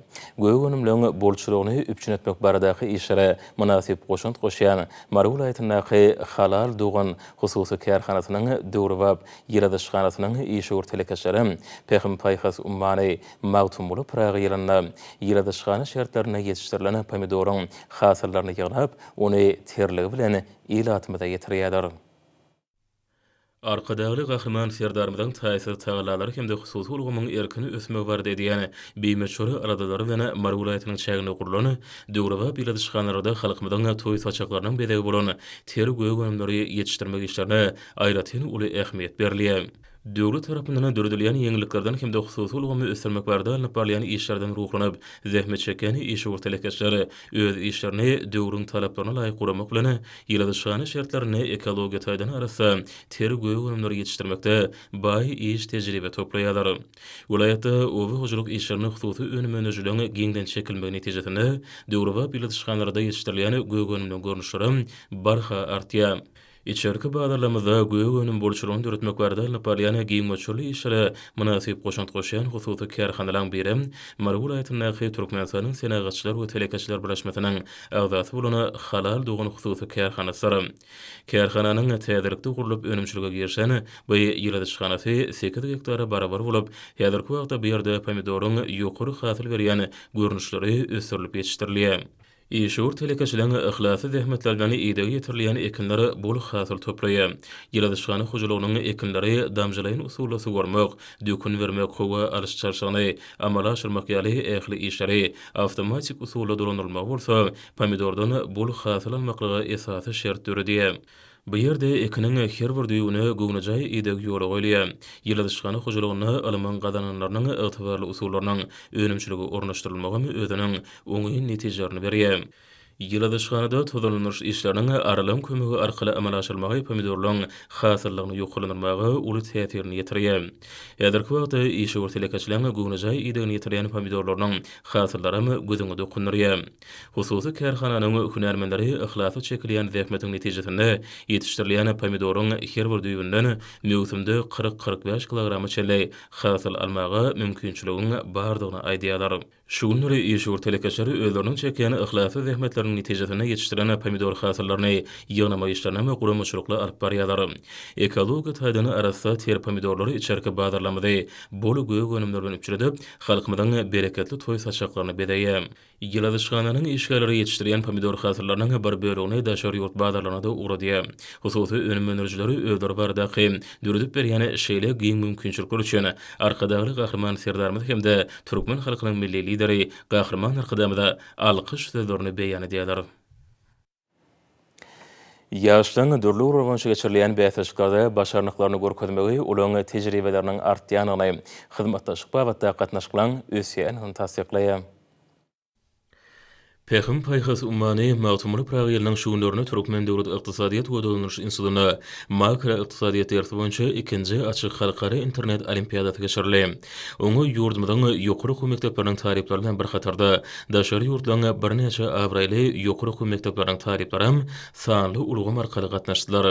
Gök önümleriň bolçulygyny üpjün etmek baradaky işlere mynasyp goşant goşýan Mary welaýatyndaky Halal dogan hususy kärhanasynyň döwrebap ýyladyşhanasynyň işewür telekeçileri Pähim-paýhas ummany Magtymguly Pyragy ýylynda ýyladyşhana şertlerinde ýetişdirilen pomidoryň hasyllaryny ýygnap, ony terligi bilen ilatymyza ýetirýärler. Arkadagly Gahryman Serdarymyzyň taýsyz tagallalary hem-de hususy ulgamyň erkin ösmegi barada edýän bimöçber aladalary bilen Mary welaýatynyň çäginde gurlan döwrebap ýyladyşhanalarda halkymyzyň toý saçaklarynyň bezegi bolan ter gök önümleri ýetişdirmek işlerine aýratyn uly ähmiýet berilýär. Döwlet tarapyndan döredilýän ýeňilliklerden hem-de hususy ulgamy ösdürmek barada alnyp barylýan işlerden ruhlanyp, zähmet çekýän işewür telekeçiler öz işlerini döwrüň talaplaryna laýyk guramak bilen, ýyladyşhana şertlerinde ekologiýa taýdan arassa ter gök önümleri ýetişdirmekde baý iş tejribe toplaýarlar. Welaýatda oba hojalyk işlerine hususy önüm öndürijileriň giňden çekilmegi netijesinde, döwrebap ýyladyşhanalarda ýetişdirilýän gök önümleriň görnüşleri barha artýar. Içerki bazarlarymyzda gök önüm bolçulygyny döretmek barada alnyp barylýan giň möçberli işlere mynasyp goşant goşýan hususy kärhanalaryň biri Mary welaýatyndaky Türkmenistanyň Senagatçylar we telekeçiler birleşmesiniň agzasy bolan Halal dogan hususy kärhanasydyr. Kärhananyň täzelikde gurlup önümçilige girişen bu ýyladyşhanasy sekiz gektara barabar bolup, häzirki wagtda bu ýerde pomidoryň ýokary hasyl berýän görnüşleri ösdürilip ýetişdirilýär. Işewür telekeçiligiň yhlasly zähmetleri bilen idegi ýetirilýän ekinler bol hasyl toplaýar. Ýyladyşhana hojalygynyň ekinleri damjalaýyn usulda suwarmak, dökün bermek, howa alyş-çalşygyny amala aşyrmak ýaly ähli işleri awtomatik usulda dolandyrylmagy bolsa pomidordan bol hasyl almaklyga esasy şert döredýär. Bu ýerde ekiniň her bir düýbüne göwnejaý ideg ýola goýulýar. Ýyladyşhana hojalygynda ylmyň gazananlarynyň ygtybarly usullarynyň önümçilige ornaşdyrylmagam özüniň oňyn netijelerini berýär. Ýyladyşhanada tozanlandyryş işleriniň aralygyň kömegi arkaly amala aşyrylmagy pomidorlaryň hasyllylygyny ýokarlandyrmaga uly täsirini ýetirýär. Häzirki wagtda işewür telekeçileriň göwnejaý idegini ýetirýän pomidorlarynyň hasyllaram gözüňi dokundyrýar. Hususy kärhananyň hünärmenleri yhlasly çekilýän zähmetiň netijesinde ýetişdirilýän pomidoryň her bir düýbünden möwsümde 40, 45 kilograma çenli hasyl almaga mümkinçiligiň bardygyny aýdýarlar. Şu günler işewür telekeçiler özleriniň çekýän yhlasly zähmetleriniň netijesinde ýetişdirilen pomidor hasyllaryny ýygnamak işlerinem guramaçylykly alyp barýarlar. Ekologiýa taýdan arassa ter pomidorlar içerki bazarlarymyzy bol gök önümler bilen üpjün edip, halkymyzyň bereketli toý saçaklaryny bezeýär. Ýyladyşhananyň işgärleri ýetişdirýän pomidor hasyllarynyň bir bölegini daşary ýurt bazarlaryna-da ugradýar. Hususy önüm öndürijileri özleri baradaky döredip berýän şeýle giň mümkinçilikler üçin Arkadagly Gahryman Serdarymyz hem-de türkmen halkynyň Milli Lideri Gahryman Arkadagymyza alkyş sözlerini beýan edýärler. Ýaşlaryň dürli ugurlar boýunça geçirilýän bäsleşiklerde başarnyklaryny görkezmegi olaryň tejribeleriniň artýandygyny, hyzmatdaşlyk babatda gatnaşyklaryň ösýändigini tassyklaýar. Pähim-paýhas ummany Magtymguly Pyragy ýylynyň şu günlerinde Türkmen döwlet ykdysadyýet we dolandyryş institutynda makroykdysadyýet dersi boýunça ikinji açyk halkara internet olimpiadasy geçirildi. Oňa ýurdumyzyň ýokary okuw mekdepleriniň talyplary bilen bir hatarda, daşary ýurtlaryň birnäçe abraýly ýokary okuw mekdepleriniň talyplaram sanly ulgam arkaly gatnaşdylar.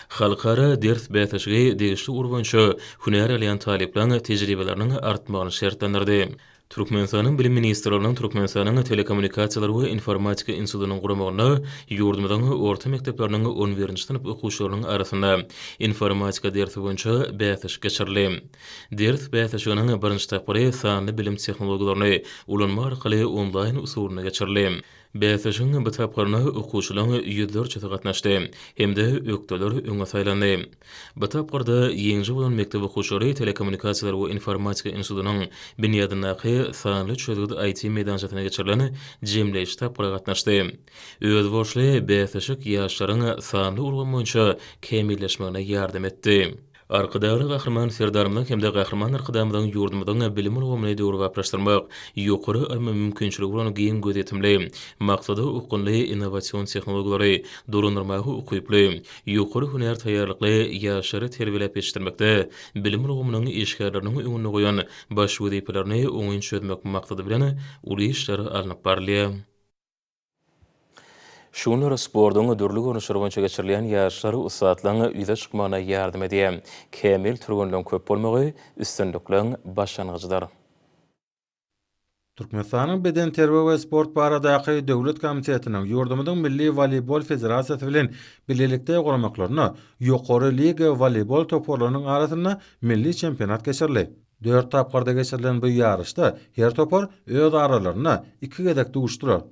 Halkara ders bäsleşigi degişli ugur boýunça hünär alýan talyplaryň tejribeleriniň artmagyny şertlendirdi. Türkmenistanyň Bilim ministrliginiň Türkmenistanyň Telekommunikasiýalar we informatika institutynyň guramagynda ýurdumyzyň orta mekdepleriniň on birinji synp okuwçylarynyň arasynda informatika dersi boýunça bäsleşik geçirildi. Ders bäsleşiginiň birinji tapgyry sanly bilim tehnologiýalaryny ulanmak arkaly onlaýn usulynda geçirildi. Bäsleşigiň bu tapgyryna okuwçylaryň ýüzlerçesi gatnaşdy hem-de ökdeler öňe saýlandy. Bu tapgyrda ýeňiji bolan mekdep okuwçylary Telekommunikasiýalar we informatika institutynyň binýadyndaky Sanly çözgüt IT-meýdançasynda geçirilen jemleýji tapgyra gatnaşdy. Özboluşly bäsleşik ýaşlaryň sanly ulgam boýunça kämilleşmegine ýardam etdi. Arkadagly Gahryman Serdarymyzyň hem-de Gahryman Arkadagymyzyň ýurdumyzyň bilim ulgamyny döwrebaplaşdyrmak, ýokary ylmy mümkinçiligi bolan giň gözýetimli, maksada okgunly innowasion tehnologiýalary dolandyrmaga ukyply, ýokary hünär taýýarlykly ýaşlary terbiýeläp ýetişdirmekde bilim ulgamynyň işgärleriniň öňünde goýan baş wezipelerini oňyn çözmek maksady bilen uly işler alnyp barylýar. Şu günler sportuň dürli görnüşleri boýunça geçirilýän ýaryşlar ussatlaryň ýüze çykmagyna ýardam edýär. Kämil türgenleriň köp bolmagy üstünlikleň başlangyjydyr. Türkmenistanyň Bedenterbiýe we sport baradaky döwlet komitetiniň ýurdumyzyň Milli woleýbol federasiýasy bilen bilelikde guramaklarynda ýokary liga woleýbol toparlarynyň arasynda milli çempionat geçirildi. Dört tapgyrda geçirilen bu ýaryşda her topar öz aralarynda iki gezek duşdular.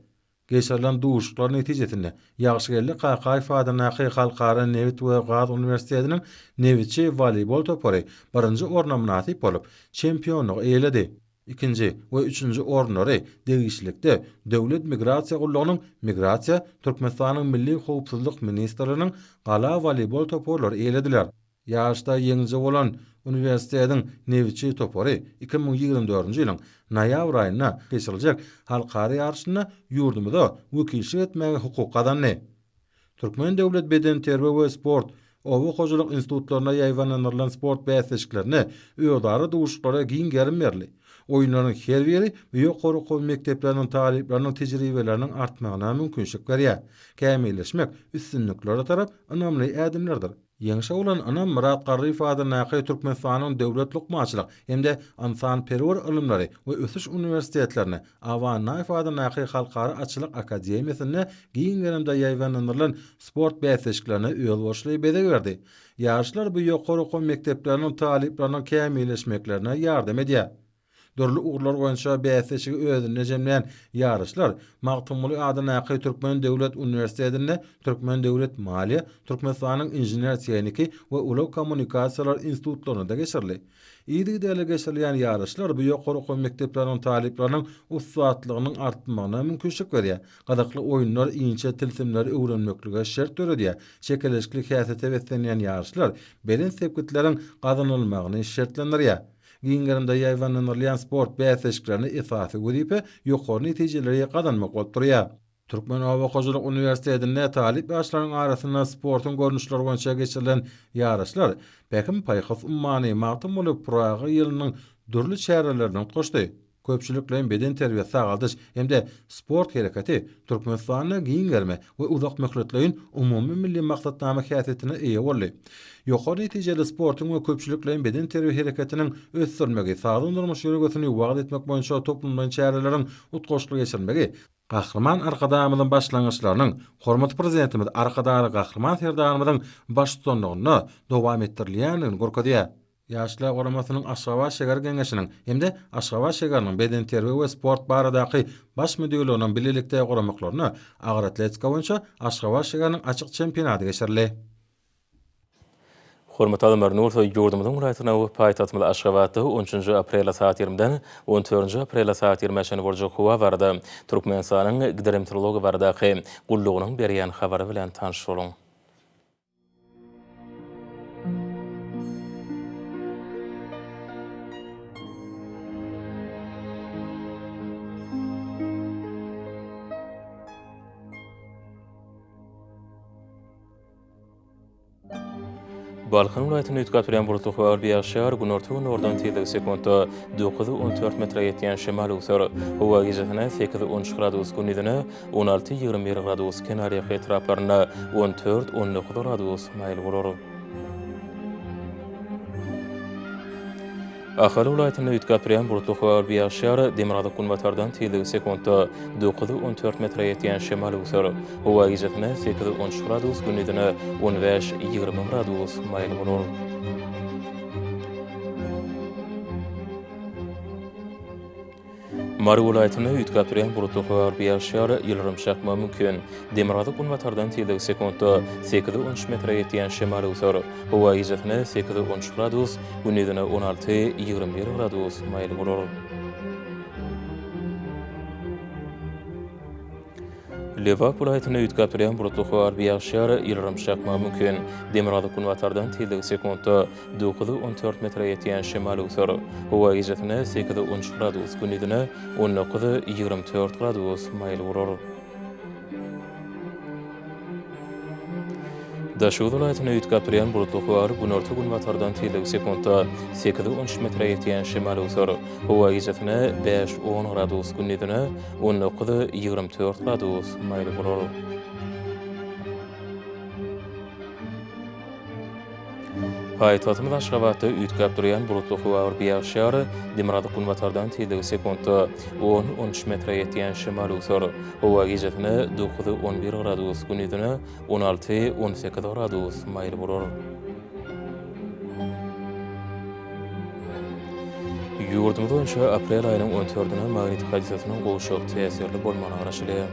Geçirilen duşuşyklar netijesinde, Ýagşygeldi Kakaýew adyndaky Halkara nebit we gaz uniwersitetiniň Nebitçi woleýbol topary birinji orna mynasyp bolup, çempionlygy eýeledi. Ikinji we üçünji orunlary degişlilikde Döwlet migrasiýa gullugynyň Migrasiýa, Türkmenistanyň Milli howpsuzlyk ministrliginiň Gala woleýbol toparlary eýelediler. Ýaryşda ýeňiji bolan uniwersitetiň Nebitçi topary 2024-nji ýylyň noýabr aýynda geçiriljek halkara ýaryşynda ýurdumyza wekilçilik etmäge hukuk gazandy. Türkmen döwlet bedenterbiýe we sport, oba hojalyk institutlarynda ýaýbaňlandyrylan sport bäsleşiklerinde özara duşuşyklara giň gerim berildi. Oýunlaryň her biri bu ýokary okuw mekdepleriniň talyplarynyň tejribeleriniň artmagyna mümkinçilik berýär. Kämilleşmek üstünliklere tarap ynamly ädimlerdir. Ýeňşe bolan ynam Myrat Garryýew adyndaky Türkmenistanyň Döwlet lukmançylyk hem-de ynsanperwer ylymlary we ösüş uniwersitetlerinde, Aba Annaýew adyndaky Halkara atçylyk akademiýasynda giň gerimde ýaýbaňlandyrylan sport bäsleşiklerine özboluşly bezeg berdi. Ýaryşlar bu ýokary okuw mekdepleriniň talyplarynyň kämilleşmeklerine ýardam edýär. Dürli ugurlar boýunça bäsleşigi özünde jemleýän ýaryşlar Magtymguly adyndaky Türkmen döwlet uniwersitetinde, Türkmen döwlet maliýe, Türkmenistanyň inžener-tehniki we ulag kommunikasiýalar institutlarynda geçirildi. Yzygiderli geçirilýän ýaryşlar bu ýokary okuw mekdepleriniň talyplarynyň ussatlygynyň artmagyna mümkinçilik berýär. Gyzykly oýunlar inçe tilsimleri öwrenmeklige şert döredýär. Çekeleşikli häsiýete beslenýän ýaryşlar belent sepgitleriň gazanylmagyny şertlendirýär. Giň gerimde ýaýbaňlandyrylýan sport bäsleşiklerinde esasy wezipe ýokary netijeleri gazanmak bolup durýar. Türkmen oba hojalyk uniwersitetinde talyp ýaşlaryň arasynda sportuň görnüşleri boýunça geçirilen ýaryşlar Pähim-paýhas ummany Magtymguly Pyragy ýylynyň dürli çärelerine utgaşdy. Köpçülikleýin bedenterbiýe-sagaldyş hem-de sport hereketi Türkmenistanda giň gerime we uzakmöhletleýin umumymilli maksatnama häsiýetine eýe boldy. Ýokary netijeli sportuň we köpçülikleýin bedenterbiýe hereketiniň ösdürilmegi, sagdyn durmuş ýörelgesini wagyz etmek boýunça toplumlaýyn çäreleriň utgaşykly geçirilmegi Gahryman Arkadagymyzyň başlangyçlarynyň hormatly Prezidentimiz Arkadagly Gahryman Serdarymyzyň baştutanlygynda dowam etdirilýändigini görkezýär. Ýaşlar guramasynyň Aşgabat şäher Geňeşiniň hem-de Aşgabat şäheriniň Bedenterbiýe we sport baradaky Baş müdirliginiň bilelikde guramaklarynda agyr atletika boýunça Aşgabat şäheriniň açyk çempionaty geçirildi. Hormatly adamlar, indi bolsa ýurdumyzyň welaýatynda we paýtagtymyz Aşgabatda on üçünji aprelde sagat ýigrimiden on dördünji aprelde sagat ýigrimä çenli boljak howa barada Türkmenistanyň Gidrometeorologiýa baradaky gullugynyň berýän habary bilen tanyş boluň. Balkan welaýatynda üýtgäp durýan bulutly howa bolup ýagyş ýagar, günorta-günordan tizligi sekuntda 9-14 metre ýetýän şemal öwser. Howa gijesine 8-13 gradus, gündizine 16-21 gradus, kenarýaka etraplarynda 14-19 gradus maýyl bolar. Ahal welaýatynda üýtgäp durýan bulutly howa bolup ýagyş ýagar, demirgazyk-günbatardan tizligi sekuntda 9-14 metre ýetýän şemal öwser. Howa gijesine 8-13 gradus, gündizine 15-20 gradus maýyl bolar. Mary welaýatynda üýtgäp durýan bulutly howa bolup ýagyş ýagar, ýyldyrym çakmagy mümkin. Demirgazyk-günbatardan tizligi sekuntda sekiz-on üç metre ýetýän şemal öwser. Howa gijesine sekiz-on üç gradus, gündizine on alty-ýigrimi bir gradus maýyl bolar. Lebap welaýatynda üýtgäp durýan bulutly howa bolup ýagyş ýagar, ýyldyrym çakmagy mümkin. Demirgazyk-günbatardan tizligi sekuntda 9-14 metre ýetýän şemal öwser. Howa gijesine 8-13 gradus, gündizine 19-24 gradus maýyl bolar. Daşoguz welaýatynda üýtgäp durýan bulutly howa, günorta-günbatardan tizligi sekuntda 8-13 metre ýetýän şemal öwser. Howa gijesine 5-10 gradus, gündizine 19-24 gradus maýyl bolar. Paýtagtymyz Aşgabatda üýtgäp durýan bulutly howa bolup ýagyş ýagar, demirgazyk-günbatardan tizligi sekuntda on, on üç metre ýetýän şemal öwser. Howa gijesine dokuz, on bir gradus, gündizine on alty, on sekiz gradus maýyl bolar. Ýurdumyz boýunça aprel aýynyň on dördüne magnit hadysasynyň gowşak täsirli bolmagyna garaşylýar.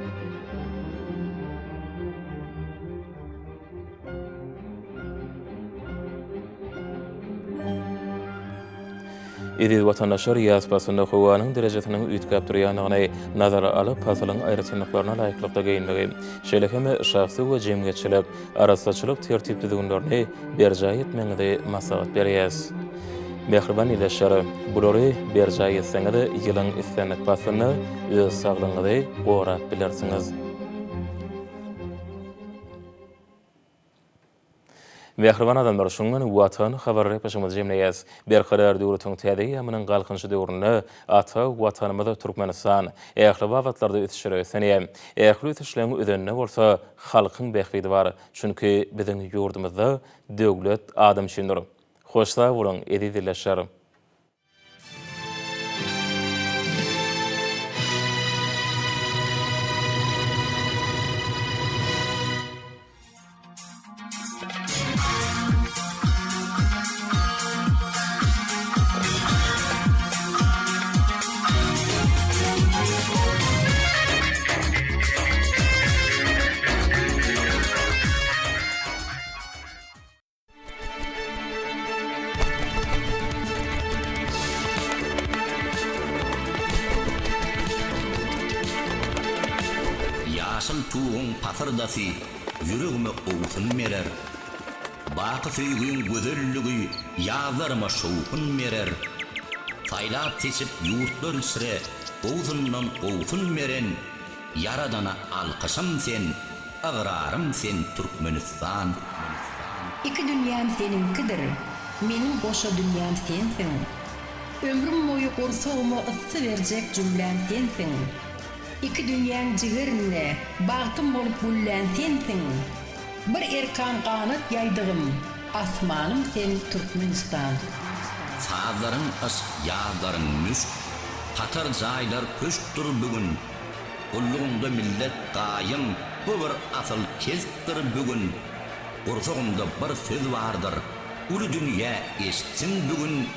Eziz watandaşlar, ýaz paslynda howanyň derejesiniň üýtgäp durýandygyny nazara alyp, pasylyň aýratynlyklaryna laýyklykda geýinmegi, şeýle hem şahsy we jemgyýetçilik arassaçylyk tertip-düzgünlerini berjaý etmegiňizi maslahat berýäris. Mähriban ildeşler, bulary berjaý etseňiz, ýylyň islendik paslynda öz saglygyňyzy gorap bilersiňiz. Mähriban adamlar, şunuň bilen Watan habar gepleşigimizi jemleýäs. Berkarar döwletiň täze eýýamynyň Galkynyşy döwründe ata Watanymyz Türkmenistan ähli babatlarda ösüşlere beslenýär. Ähli ösüşleň özeninde bolsa halkyň bähbidi bar. Çünki biziň ýurdumyzda döwlet adam üçindir. Hoş sag boluň, eziz ildeşler! Elleriň pasyrdasy ýüregime owsun berer. Baky söýgiň gözelligi ýazlaryma şowhun berer. Saýlap-seçip ýurtlar içre gowusyndan gowsun beren Ýaradana alkyşym sen, ygrarym sen Türkmenistan. Iki dünýäm seniňkidir, meniň goşa dünýäm sensiň. Ömrüm boýy gursagyma yssy berjek jümläm sensiň. Iki dünýäň jigerinde bagtym bolup güllän sensiň. Bir erkan ganat ýaýdygym, asmanym sen Türkmenistan. Sazlaryň yşk, ýazlaryň müşk, Hatar jaýlar köşkdür bu gün. Gullugyňda millet gaýym, Bu bir asyl kespdir bu gün. Gursagymda bir söz bardyr, Uly dünýä eşitsin bu gün,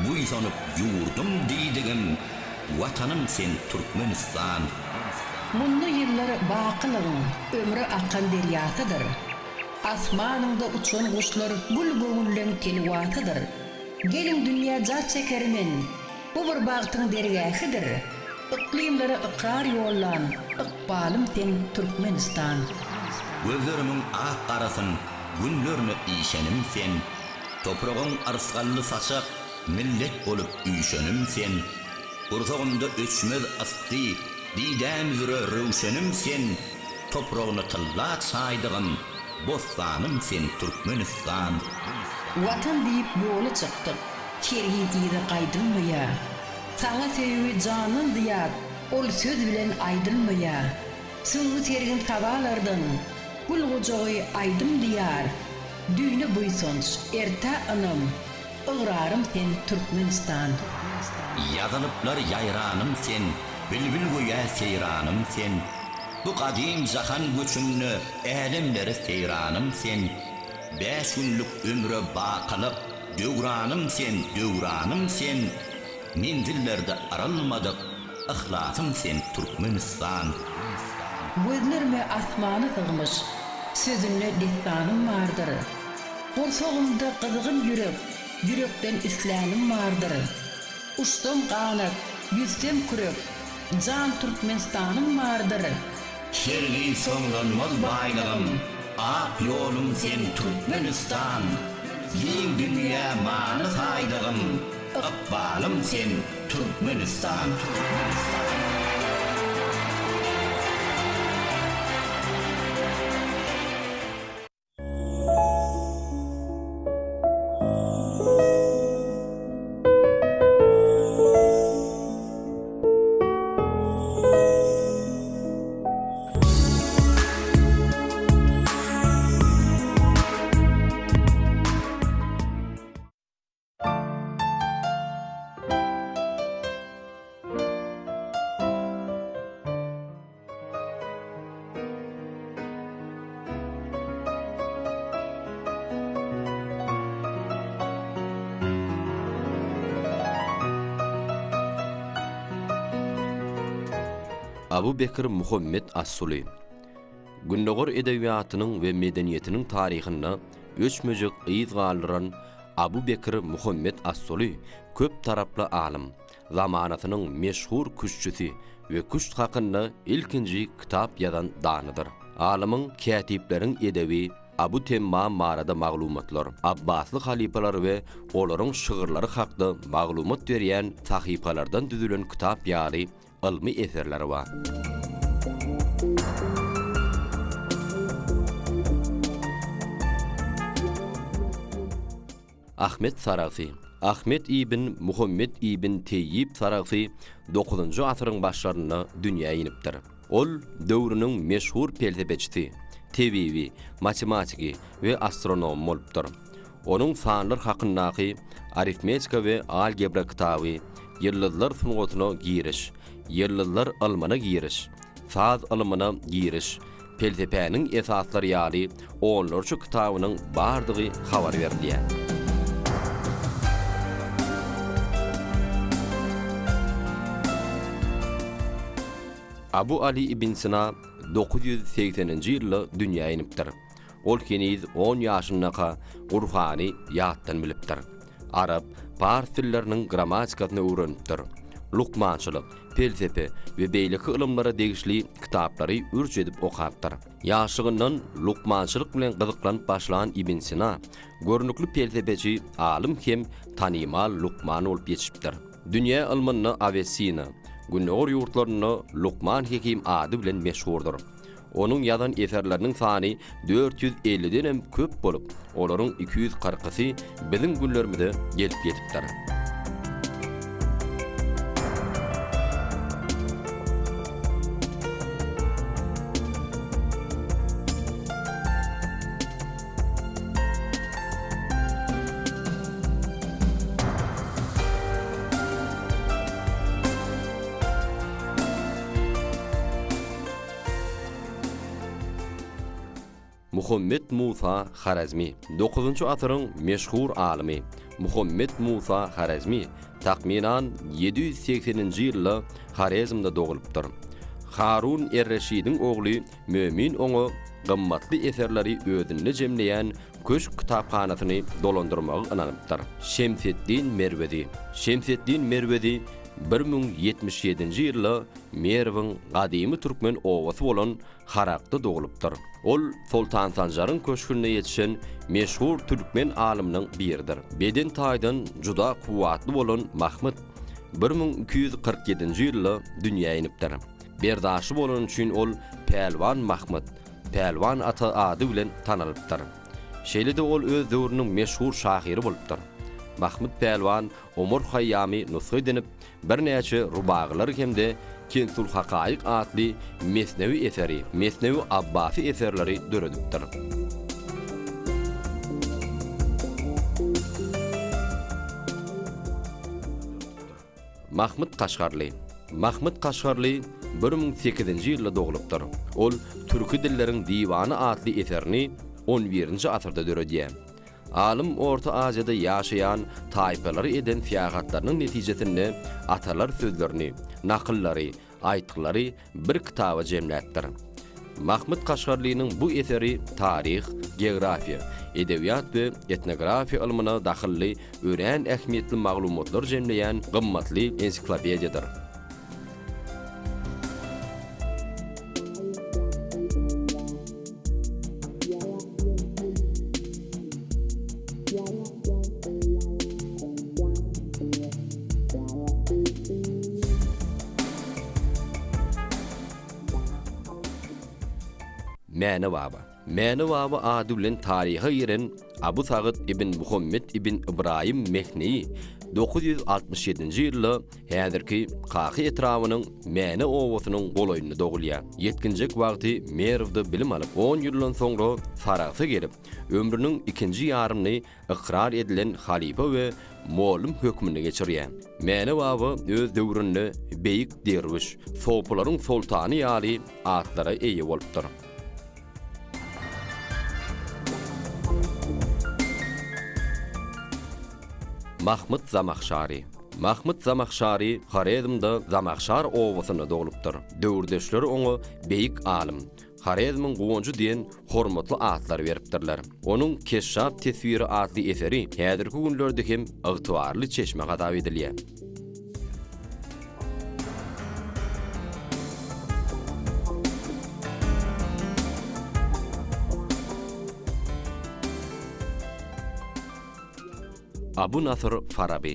Buýsanyp ýurdum diýdigim, Watanym sen Türkmenistan. Munda ýyllar bakylygyň ömre akan derýasydyr. Asmanyňda uçan guşlar gül göwünleň telwasydyr. Geliň dünýä jar çeker men, bu bir bagtyň dergähidir. Yklymlara ykrar ýollan ykbalym sen Türkmenistan. Gözlerimiň ak-garasyn günlerine işenim sen. Topragyň yrsgally saçak millet bolup üýşenim sen. Gursagymda öçmez ysdy, didäm üzre röwşenim sen, Topragyny tylla çaýdygym, bossanym sen Türkmenistan. Watan diýip ýola çykdyk, hergiz yza gaýdylmaýa. Saňa söýgi jandan zyýat, ol söz bilen aýdylmaýa. Süňňi sergin sabalardan, gül gujagy aýdym diýar. Düýne buýsanç, ertä ynam, Ygrarym sen Türkmenistan. Ýazylyplar ýaýranym sen, Bilbil göýä seýranym sen. Bu gadym jahan göçünde Älemleri seýranym sen. Bäş günlük ömre bakylyk, Döwranym sen, döwranym sen. Menzillerde yrylmadyk, Yhlasym sen Türkmenistan. Gözlerime asmany sygmyş, Sözünde dessanym bardyr. Gursagymda gyzgyn ýürek, Ýürekden islänim bardyr. Uçsam ganat, ýüzsem kürek, Jan Türkmenistanym bardyr. Sergi soňlanmaz baýlygym, Ak ýolum sen Türkmenistan! Giň dünýä many saýdygym, Ykbalym sen Türkmenistan! Abu Bekr Muhammet As-Suly Gündogar edebiýatynyň we medeniýetiniň taryhynda öçmejek yz galdyran Abu Bekr Muhammet As-Suly köp taraply alym, zamanasynyň meşhur küştçüsi we küşt hakynda ilkinji kitap ýazan danadyr. Alymyň Kätipleriň edebi, Abu Temmam barada maglumatlar, Abbasly halypalar we olaryň şygyrlary hakda maglumat berýän sahypalardan düzülen kitap ýaly ylmy eserleri bar. Ahmet Saragsy. Ahmet ibn Muhammet ibn Teýýip Saragsy dokuzynjy asyryň başlarynda dünýä inipdir. Ol döwrüniň meşhur pelsepeçisi, tebibi, matematiki we astronomy bolupdyr. Onuň sanlar hakyndaky Arifmetika we algebra kitaby, Ýyldyzlar sungatyna giriş, Ýyldyzlar ylmyna giriş, Saz ylmyna giriş, Pelsepäniň esaslary ýaly onlarça kitabynyň bardygy habar berilýär. Abu Aly ibn Sina 980-nji ýylda dünýä inipdir. Ol heniz on ýaşyndaka Gurhany ýatdan bilipdir. Arap, pars dilleriniň grammatikasyny öwrenipdir. Lukmançylyk, pelsepe we beýleki ylymlara degişli kitaplary ürç edip okapdyr. Ýaşlygyndan lukmançylyk bilen gyzyklanyp başlan Ibn Sina görnükli pelsepeçi alym hem tanymal lukman bolup ýetişipdir. Dünýä ylmynda Awesina, Gündogar ýurtlarynda Lukman Hekim ady bilen meşhurdyr. Onuň ýazan eserleriniň sany 450 denem köp bolup, olaryň 240-ysy biziň günlerimize gelip ýetipdir. Muhammet Musa Horezmi, dokuzynjy asyryň meşhur alymy Muhammet Musa Horezmi takmynan 780-nji ýylda Horezmde dogulypdyr. Harun er-Reşidiň ogly Mömin oňa gymmatly eserleri özünde jemleýän köşk kitaphanasyny dolandyrmagy ynanypdyr. Şemseddin Merwezi Şemseddin Merwezi 1077-nji ýylda Merwiň gadymy türkmen obasy bolan Harakda doglupdyr. Ol Soltan Sanjaryň köşgünde ýetişen meşhur türkmen alymynyň biridir. Beden taýdan juda kuwwatly bolan Mahmyt 1247-nji ýylda dünýä inipdir. Berdaşly bolany üçin ol Pälwan Mahmyt, Pälwan ata ady bilen tanalypdyr. Şeýle-de ol öz döwrüniň meşhur şahyry bolupdyr. Mahmyt Pälwan Omar Haýýamy nusga edinip, birnäçe rubagylar hem-de Kensulhakaýyk atly mesnewi eseri, Mesnewi Abbasy eserleri döredipdir. Mahmyt Kaşgarly. Mahmyt Kaşgarly 1008-nji ýylda doglupdyr. Ol Türki dilleriň diwany atly eserini on birinji asyrda döredýär. Alym Orta Aziýada ýaşaýan taýpalary eden syýahatlarynyň netijesinde atalar sözlerini, nakyllary, aýtgylary bir kitaba jemläpdir. Mahmyt Kaşgarlynyň bu eseri taryh, geografiýa, edebiýat we etnografiýa ylmyna dahylly örän ähmiýetli maglumatlary jemleýän gymmatly ensiklopediýadyr. Mäne baba. Mäne baba ady bilen taryha giren Abu Sagyt ibn Muhammet ibn Ybraýym Mehneýi 967-nji ýylda häzirki Kaka etrabynyň Mäne obasynyň golaýynda dogulýar. Ýetginjek wagty Merwde bilim alyp, on ýyldan soňra Sarahsa gelip, ömrüniň ikinji ýarymyny ykrar edilen halypa we mollum hökmünde geçirýär. Mäne baba öz döwründe beýik derwüş, sopylaryň soltany ýaly atlara eýe bolupdyr. Mahmyt Zamahşary Mahmyt Zamahşary Horezmde Zamahşar obasynda doglupdyr. Döwürdeşleri oňa beýik alym, Horezmiň guwanjy diýen hormatly atlary beripdirler. Onuň Keşşaf teswiri atly eseri häzirki günlerde hem ygtybarly çeşme hasap edilýär. Abu Nasr Faraby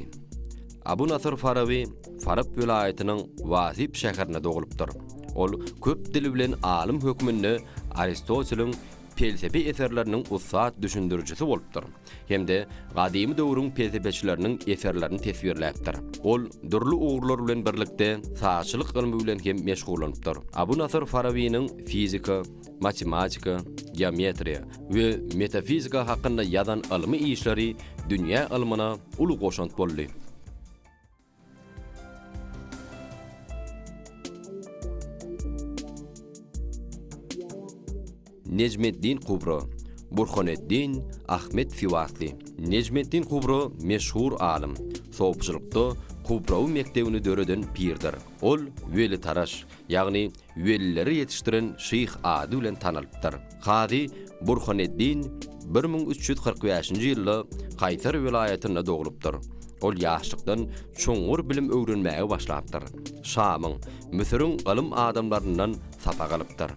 Abu Nasr Faraby Farap welaýatynyň Wasyp şäherinde doglupdyr. Ol köp dil bilen alym hökmünde Aristoteliň pelsepe eserleriniň ussat düşündirijisi bolupdyr hem-de gadymy döwrüň pelsepeçileriniň eserlerini teswirläpdir. Ol dürli ugurlar bilen birlikde sazçylyk ylmy bilen hem meşgullanypdyr. Abu Nasr Farabynyň fizika, matematika, geometriýa we metafizika hakynda ýazan ylmy işleri dünýä ylmyna uly goşant boldy. Nejmeddin Kubra, Burhaneddin Ahmet Siwasly. Nejmeddin Kubra meşhur alym, sopçylykda Kubrawy mekdebini döreden pirdir. Ol Welitaraş, ýagny welileri ýetişdiren şyh ady bilen tanalypdyr. Kazy Burhaneddin 1345-nji ýylda Kaýsar welaýatynda doglupdyr. Ol ýaşlykdan çuňňur bilim öwrenmäge başlapdyr. Şamyň, Müsüriň ylym adamlaryndan sapak alypdyr.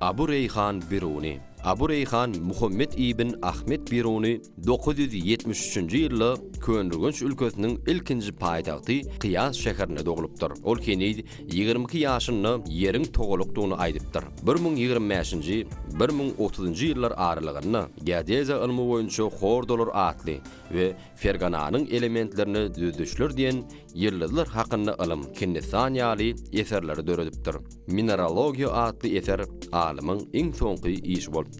Abu Reýhan Biruny. Abu Reýhan Muhammet ibn Ahmet Biruny 973-nji ýylda Köneürgenç ülkesiniň ilkinji paýtagty Kyýas şäherinde doglupdyr. Ol heniz 22 ýaşynda Ýeriň togalakdygyny aýdypdyr. 1025-nji, 1030-njy ýyllar aralygynda geodeziýa ylmy boýunça Hordolar atly we Fergananyň elementlerine düzüşler diýen ýyldyzlar hakynda ylym, Hindistan ýaly eserleri döredipdir. Mineralogiýa atly eser alymyň iň soňky işi bolupdyr.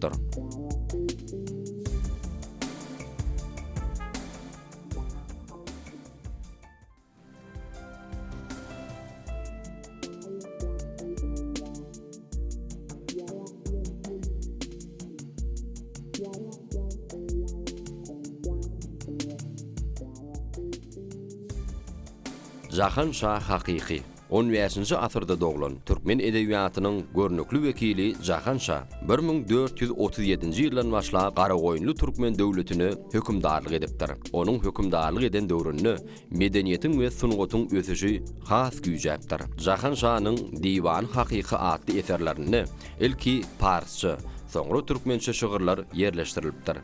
Jahan şa hakyky. On bäşinji asyrda doglan türkmen edebiýatynyň görnükli wekili Jahan şa 1437-nji ýyldan başlap Garagoýunly türkmen döwletine hökümdarlyk edipdir. Onuň hökümdarlyk eden döwründe Medeniýetiň we sungatyň ösüşi has güýjäpdir. Jahan şanyň Diwany hakyky atly eserlerinde ilki parsça, soňra türkmençe şygyrlar ýerleşdirilipdir.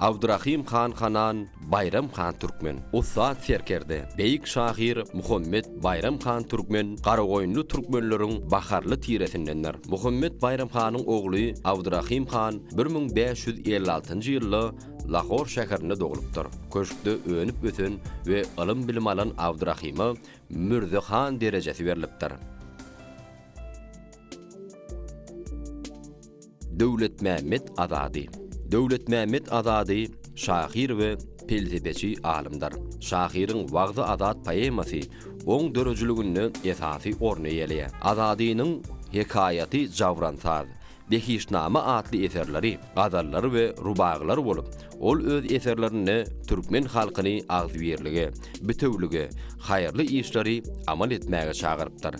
Abdurahym han Hanan, Baýram han Türkmen. Ussat serkerde, beýik şahyr Muhammet Baýram han Türkmen Garagoýunly türkmenleriň baharly tiresindendir. Muhammet Baýram hanyň ogly Abdurahym han 1556-njy ýylda Lahor şäherinde doglupdyr. Köşkde önüp-ösen we ylym-bilim alan Abdurahyma Mürze han derejesi berlipdir. Döwletmämmet Azady. Döwletmämmet Azady şahyr we pelsepeçi alymdyr. Şahyryň Wagzy-Azat poemasy oň döredijiliginde esasy orny eýeleýär. Azadynyň Hekaýaty Jawransaz, Behiştnama atly eserleri gazallar we rubagylar bolup, ol öz eserlerinde türkmen halkyny agzybirlige, bitewülige, haýyrly işleri amal etmäge çagyrypdyr.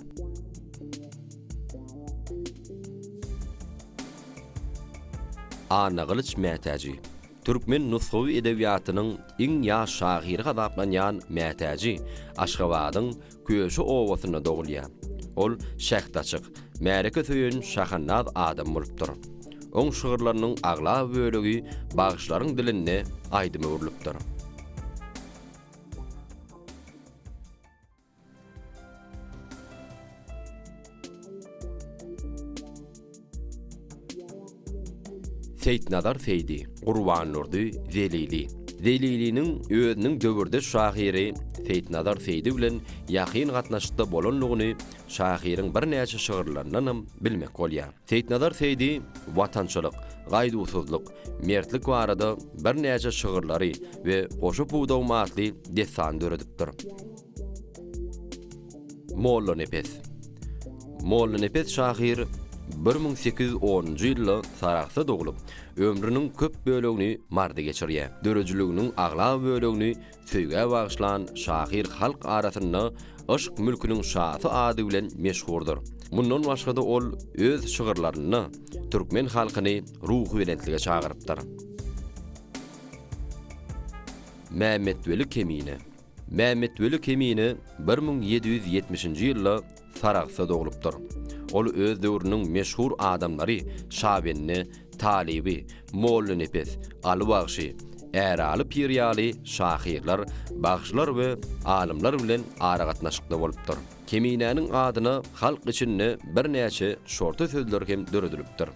Annagylyç Mätäji. Türkmen nusgawy edebiýatynyň iň ýaş şahyry hasaplanýan Mätäji Aşgabadyň Köşi obasynda dogulýar. Ol şähdaçyk, märeke söýen şahandaz adam bolupdyr. Oň şygyrlarynyň aglaba bölegi bagşylaryň dilinde aýdyma öwrülipdir. Seýitnazar Seýdi, Gurbandurdy Zelili. Zeliliniň özüniň döwürdeş şahyry Seýitnazar Seýdi bilen ýakyn gatnaşykda bolandygyny şahyryň birnäçe şygyrlaryndanam bilmek bolýar. Seýitnazar Seýdi watançylyk, gaýduwsyzlyk, mertlik barada birnäçe şygyrlary we Goşa pudagym atly dessany döredipdir. Mollanepes. Mollanepes şahyr 1810-njy ýylda Sarahsda doglup, ömrüniň köp bölegini Marda geçirýär. Döredijiliginiň aglaba bölegini söýgä bagyşlan şahyr halk arasynda yşk mülküniň şasy ady bilen meşhurdyr. Mundan başga-da ol öz şygyrlarynda türkmen halkyny ruhubelentlige çagyrypdyr. Mämmetweli Kemine. Mämmetweli Kemine 1770-nji ýylda Sarahsda doglupdyr. Ol öz döwrüniň meşhur adamlary Şabende, Talyby, Mollanepes, Aly bagşy, Äraly pir ýaly şahyrlar, bagşylar we alymlar bilen aragatnaşykda bolupdyr. Keminäniň adyna halk içinde birnäçe şorta sözler hem döredilipdir.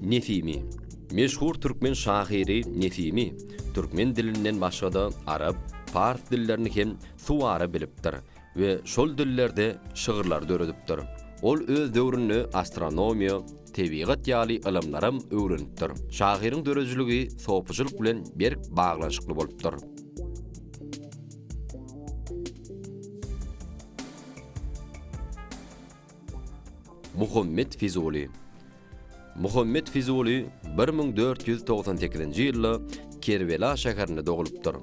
Nesimi. Meşhur türkmen şahyry Nesimi türkmen dilinden başga-da arap, pars dillerini hem suwara bilipdir we şol dillerde şygyrlar döredipdir. Ol öz döwründe astronomiýa, tebigat ýaly ylymlaram öwrenipdir. Şahyryň döredijiligi sopuçylyk bilen berk baglanyşykly bolupdyr. Muhammet Fizuly. Muhammet Fizuly 1498-nji ýylda Kerbela şäherinde doglupdyr.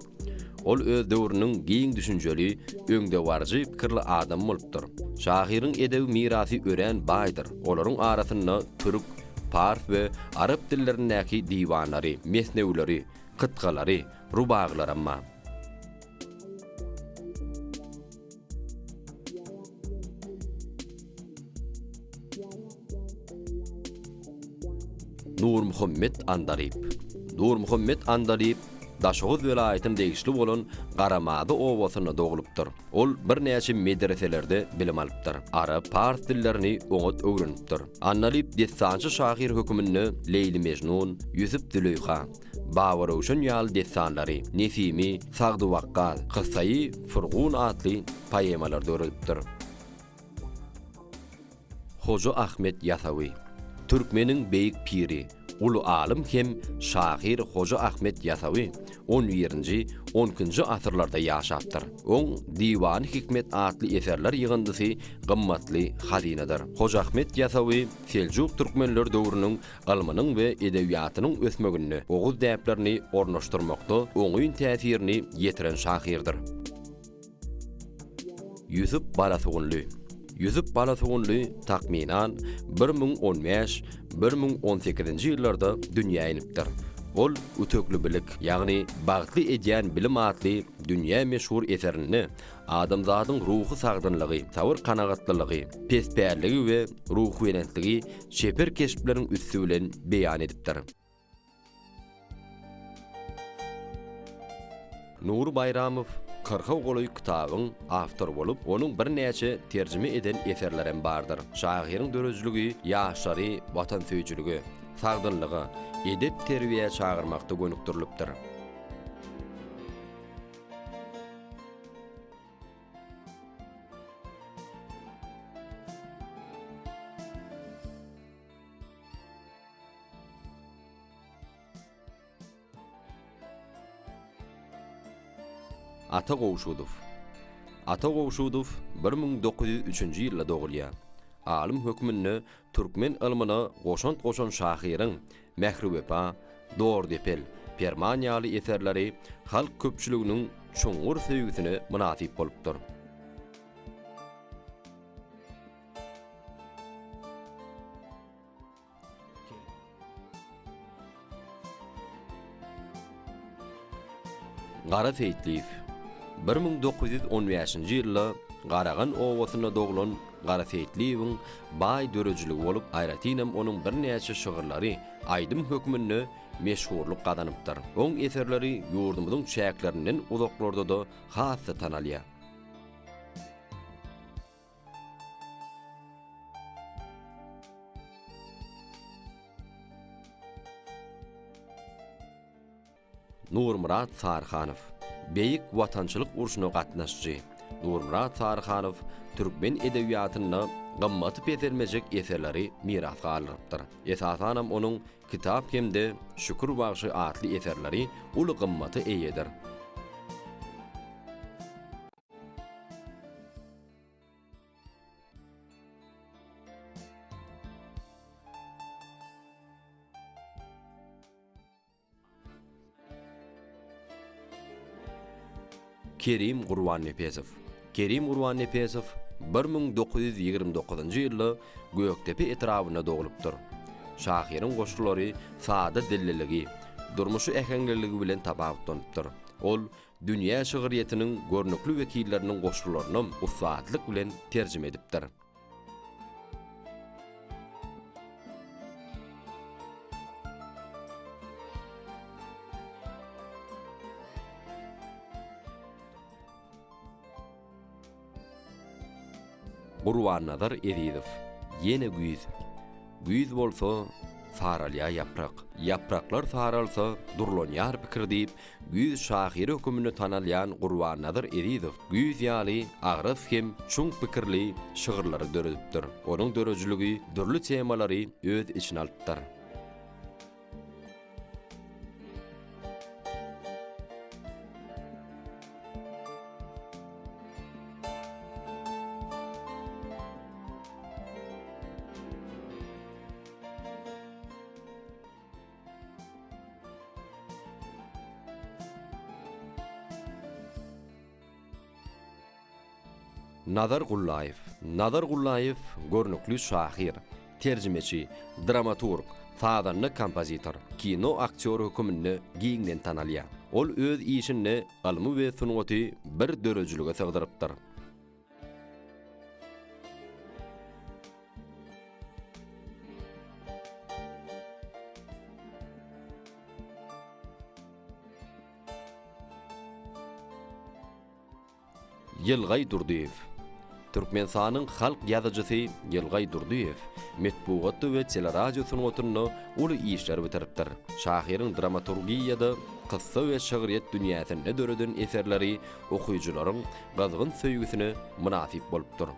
Ol öz döwrüniň giň düşünjeli, öňdebaryjy pikirli adamy bolupdyr. Şahyryň edebi mirasy örän baýdyr. Olaryň arasynda türk, pars we arap dillerindäki diwanlary, mesnewileri, kytgalary, rubagylaram bar. Nurmuhammet Andalyp. Nurmuhammet Andalyp Daşoguz welaýatyna degişli bolan Garamazy obasynda doglupdyr. Ol birnäçe medreselerde bilim alypdyr. Arap, pars dillerini oňat öwrenipdir. Andalyp dessançy şahyr höküminde Leýli-Mejnun, Ýusup-Züleýha, Baba Röwşen ýaly dessanlary, Nesimi, Sagdy Wakgaz, Kyssaýy Furgun atly poemalary döredipdir. Hoja Ahmet Ýasawy. Türkmeniň beýik piri, uly alym hem şahyr Hoja Ahmet Ýasawy on birinji, on ikinji asyrlarda ýaşapdyr. Oň Diwany hikmet atly eserler ýygyndysy gymmatly hazynadyr. Hoja Ahmet Ýasawy seljuk türkmenler döwrüniň ylmynyň we edebiýatynyň ösmeginde, oguz däplerini ornaşdyrmakda oňyn täsirini ýetiren şahyrdyr. Ýusup Balasugunly. Ýusup Balasugunly takmynan 1015, 1018-nji ýyllarda dünýä inipdir. Ol Ütekli bilik, ýagny Bagtly edýän bilim atly dünýä meşhur eserinde adamzadyň ruhy sagdynlygy, sabyr-kanagatlylygy, pespälligi we ruhubelentligi çeper keşpleriň üsti bilen beýan edipdir. Nury Baýramow kyrka golaý kitabyň awtory bolup, onuň birnäçe terjime eden eserlerem bardyr. Şahyryň döredijiligi ýaşlary watansöýüjilige, sagdynlyga, edep-terbiýä çagyrmakda gönükdirilipdir. Ata Gowşudow. Ata Gowşudow 1903-nji ýylda dogulýar. Alym hökmünde türkmen ylmyna goşant goşan şahyryň Mähri-Wepa, Dordepel, Perman ýaly eserleri halk köpçüliginiň çuňňur söýgüsine mynasyp bolupdyr. Gara Seýitliýew. 1915-nji ýylda Garagan obasynda doglan Gara Seýitliýewiň baý döredijiligi bolup, aýratynam onuň birnäçe şygyrlary aýdym hökmünde meşhurlyk gazanypdyr. Oň eserleri ýurdumyzyň çäklerinden uzaklarda-da has-da tanalýar. Nurmyrat Saryhanow, Beýik Watançylyk urşuna gatnaşyjy Nurmyrat Saryhanow türkmen edebiýatynda gymmaty peselmejek eserleri miras galdyrypdyr. Esasanam onuň Kitap hem-de Şükür bagşy atly eserleri uly gymmata eýedir. Kerim Gurbannepesow Kerim Gurbannepesow 1929-njy ýylda Gökdepe etrabynda doglupdyr. Şahyryň goşgulary sada dilliligi, durmuşy äheňliligi bilen tapawutlanypdyr. Ol dünýä şygryýetiniň görnükli wekilleriniň goşgularynam ussatlyk bilen terjime edipdir. Gurbannazar Ezizow. Ýene güýz. Güýz bolsa, saralýar ýaprak. Ýapraklar saralsa, durlanýar pikir diýip, güýz şahyry höküminde tanalýan Gurbannazar Ezizow güýz ýaly agras hem çuň pikirli şygyrlary döredipdir. Onuň döredijiligi dürli temalary öz içine alypdyr. Nazar Gullaýew. Nazar Gullaýew görnükli şahyr, terjimeçi, dramaturg, sazanda-kompozitor, kino aktýory höküminde giňden tanalýar. Ol öz işinde ylmy we sungaty bir döredijilige sygdyrypdyr. Ýylgaý Durdyýew. Türkmenistanyň halk ýazyjysy Ýylgaý Durdyýew metbugatda we teleradio sungatynda uly işler bitiripdir. Şahyryň dramaturgiýada, kyssa we şygryýet dünýäsinde döreden eserleri okyjylaryň gyzgyn söýgüsine mynasyp bolupdyr.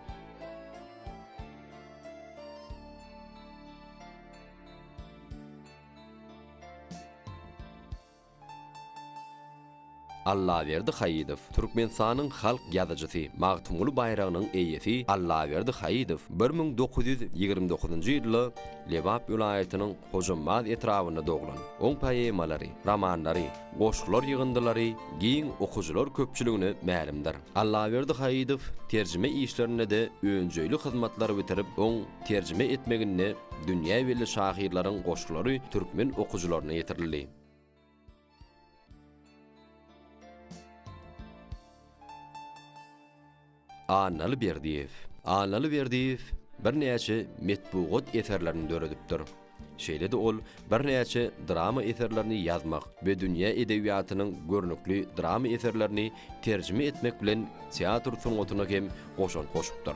Allaberdi Haýydow, Türkmenistanyň halk ýazyjysy, Magtymguly baýragynyň eýesi Allaberdi Haýydow 1929-njy ýylda Lebap welaýatynyň Hojambaz etrabynda doglan. Oň poemalary, romanlary, goşgular ýygyndylary giň okyjylar köpçüligine mälimdir. Allaberdi Haýydow terjime işlerinde-de önjeýli hyzmatlary bitirip, oň terjime etmeginde dünýä belli şahyrlaryň goşgulary türkmen okyjylaryna ýetirildi. Annaly Berdiýew. Annaly Berdiýew birnäçe metbugat eserlerini döredipdir. Şeýle-de ol birnäçe drama eserlerini ýazmak we dünýä edebiýatynyň görnükli drama eserlerini terjime etmek bilen teatr sungatyna hem goşant goşupdyr.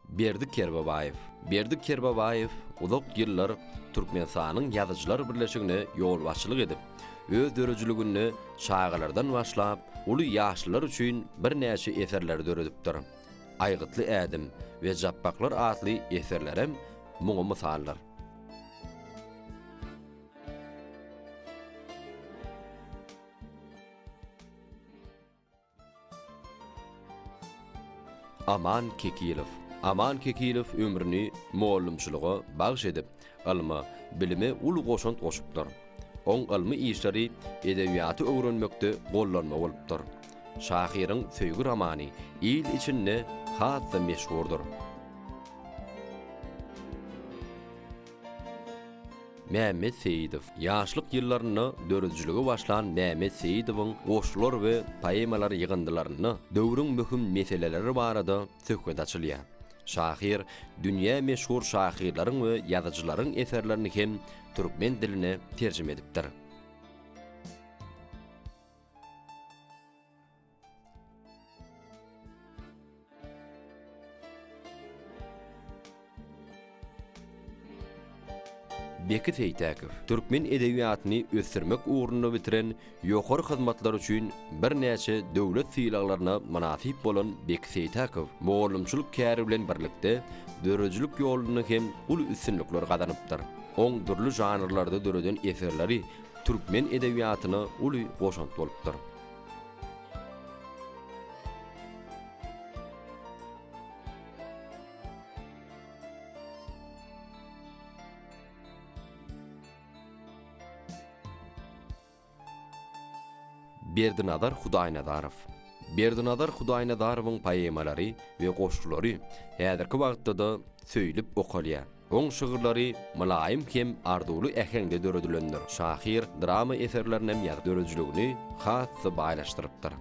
Berdi Kerbabaýew. Berdi Kerbabaýew uzak ýyllar Türkmenistanyň Ýazyjylar birleşigine ýolbaşçylyk edip, öz döredijiliginde çagalardan başlap, uly ýaşlylar üçin birnäçe eserleri döredipdir. Aýgytly ädim we Japbaklar atly eserlerem muňa mysaldyr. Aman Kekilow. Aman Kekilow ömrüni mugallymçylyga bagyş edip, ylma, bilime uly goşant goşupdyr. Oň ylmy işleri edebiýaty öwrenmekde gollanma bolupdyr. Şahyryň Söýgi romany il içinde has-da meşhurdyr. Mämmet Seýidow. Ýaşlyk ýyllarynda döredijilige başlan Mämmet Seýidowyň goşgular we poemalar ýygyndylarynda döwrüň möhüm meseleleri barada söhbet açylýar. Şahyr dünýä meşhur şahyrlaryň we ýazyjylaryň eserlerini hem türkmen diline terjime edipdir. Beki Seýtäkow türkmen edebiýatyny ösdürmek ugrunda bitiren ýokary hyzmatlary üçin birnäçe döwlet sylaglaryna mynasyp bolan Beki Seýtäkow mugallymçylyk käri bilen birlikde döredijilik ýolunda hem uly üstünlikler gazanypdyr. Oň dürli žanrlarda döreden eserleri türkmen edebiýatyna uly goşant bolupdyr. Berdinazar Hudaýnazarow. Berdinazar Hudaýnazarowyň poemalary we goşgulary häzirki wagtda-da söýlüp okalýar. Oň şygyrlary mylaýym hem arzuwly äheňde döredilendir. Şahyr drama eserlerinem ýazyp, döredijiligini has-da baýlaşdyrypdyr.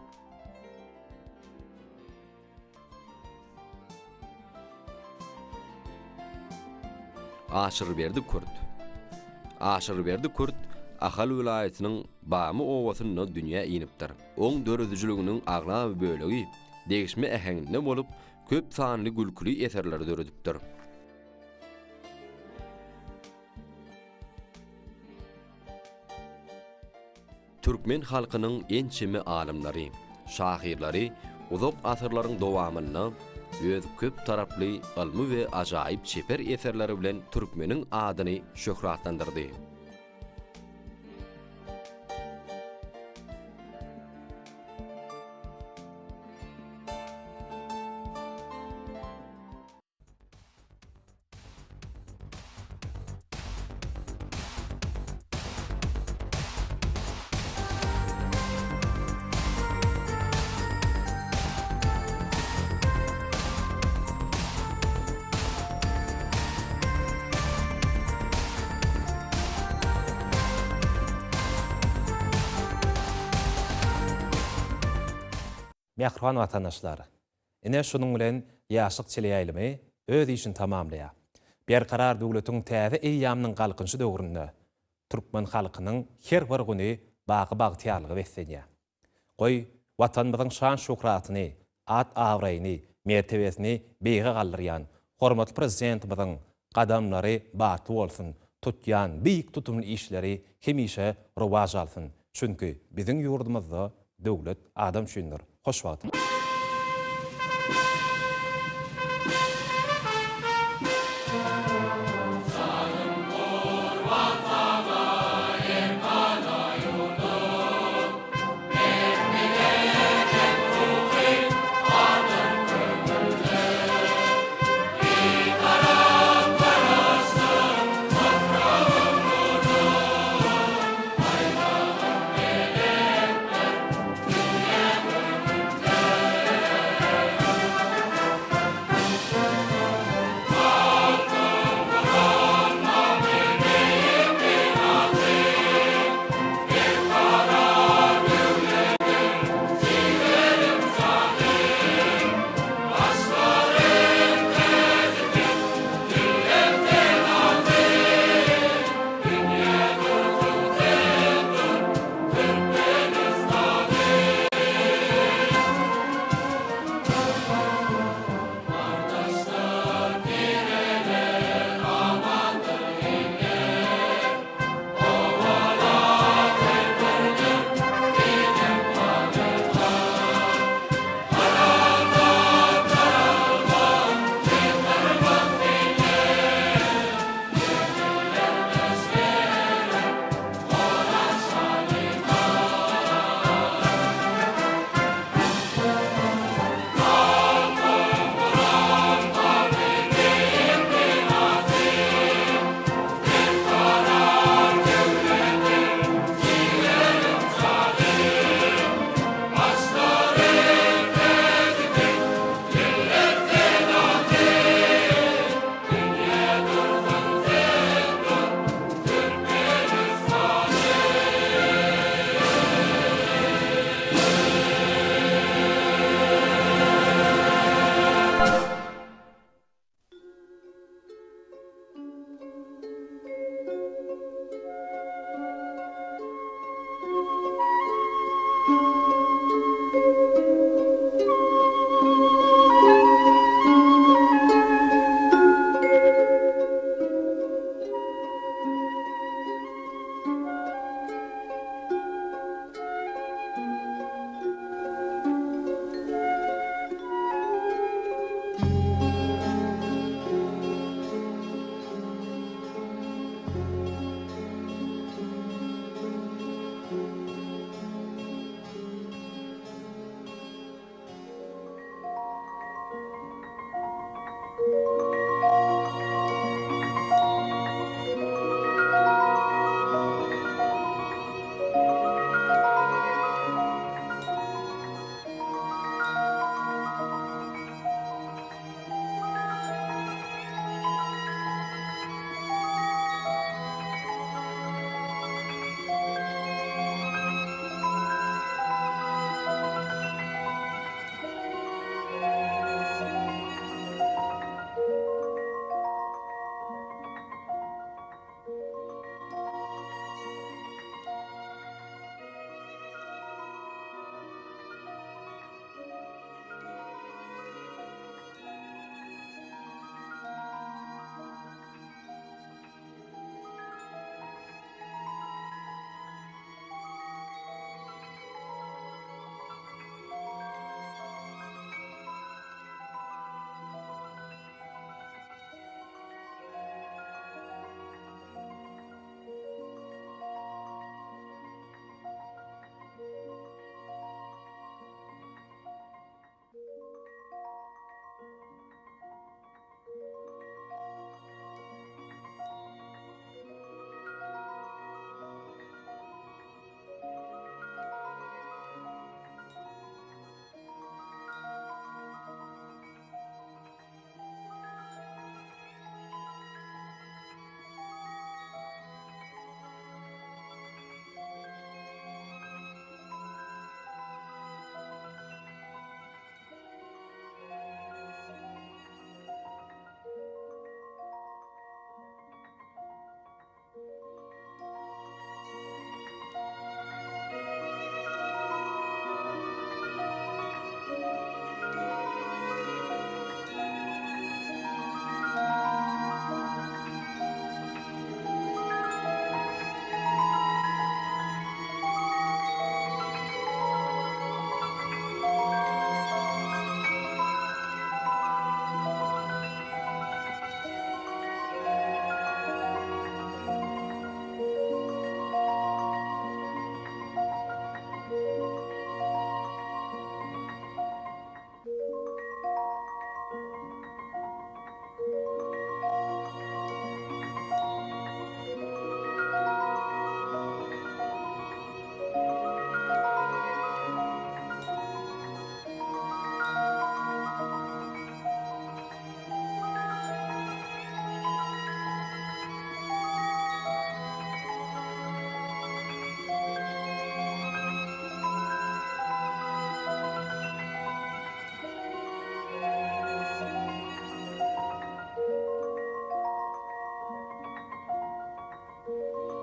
Aşyrberdi Kürt. Aşyrberdi Kürt Ahal welaýatynyň Bamy obasynda dünýä inipdir. Oň döredijiliginiň aglaba bölegi degişme äheňinde bolup, köp sanly gülküli eserleri döredipdir. Türkmen halkynyň ençeme alymlary, şahyrlary uzak asyrlaryň dowamynda öz köp taraply ylmy we ajaýyp çeper eserleri bilen türkmeniň adyny şöhratlandyrdy. Mähriban watandaşlar! Ine şunuň bilen Ýaşlyk teleýaýlymy öz işini tamamlaýar. Berkarar döwletiň täze eýýamynyň Galkynyşy döwründe türkmen halkynyň her bir güni baky bagtyýarlyga beslenýär. Goý, Watanymyzyň şan-şöhratyny, at-abraýyny, mertebesini beýige galdyrýan hormatly Prezidentimiziň gadamlary batly bolsun, tutýan beýik tutumly işleri hemişe rowaç alsyn! Çünki biziň ýurdumyzda döwlet adam üçindir. Hoş wagt!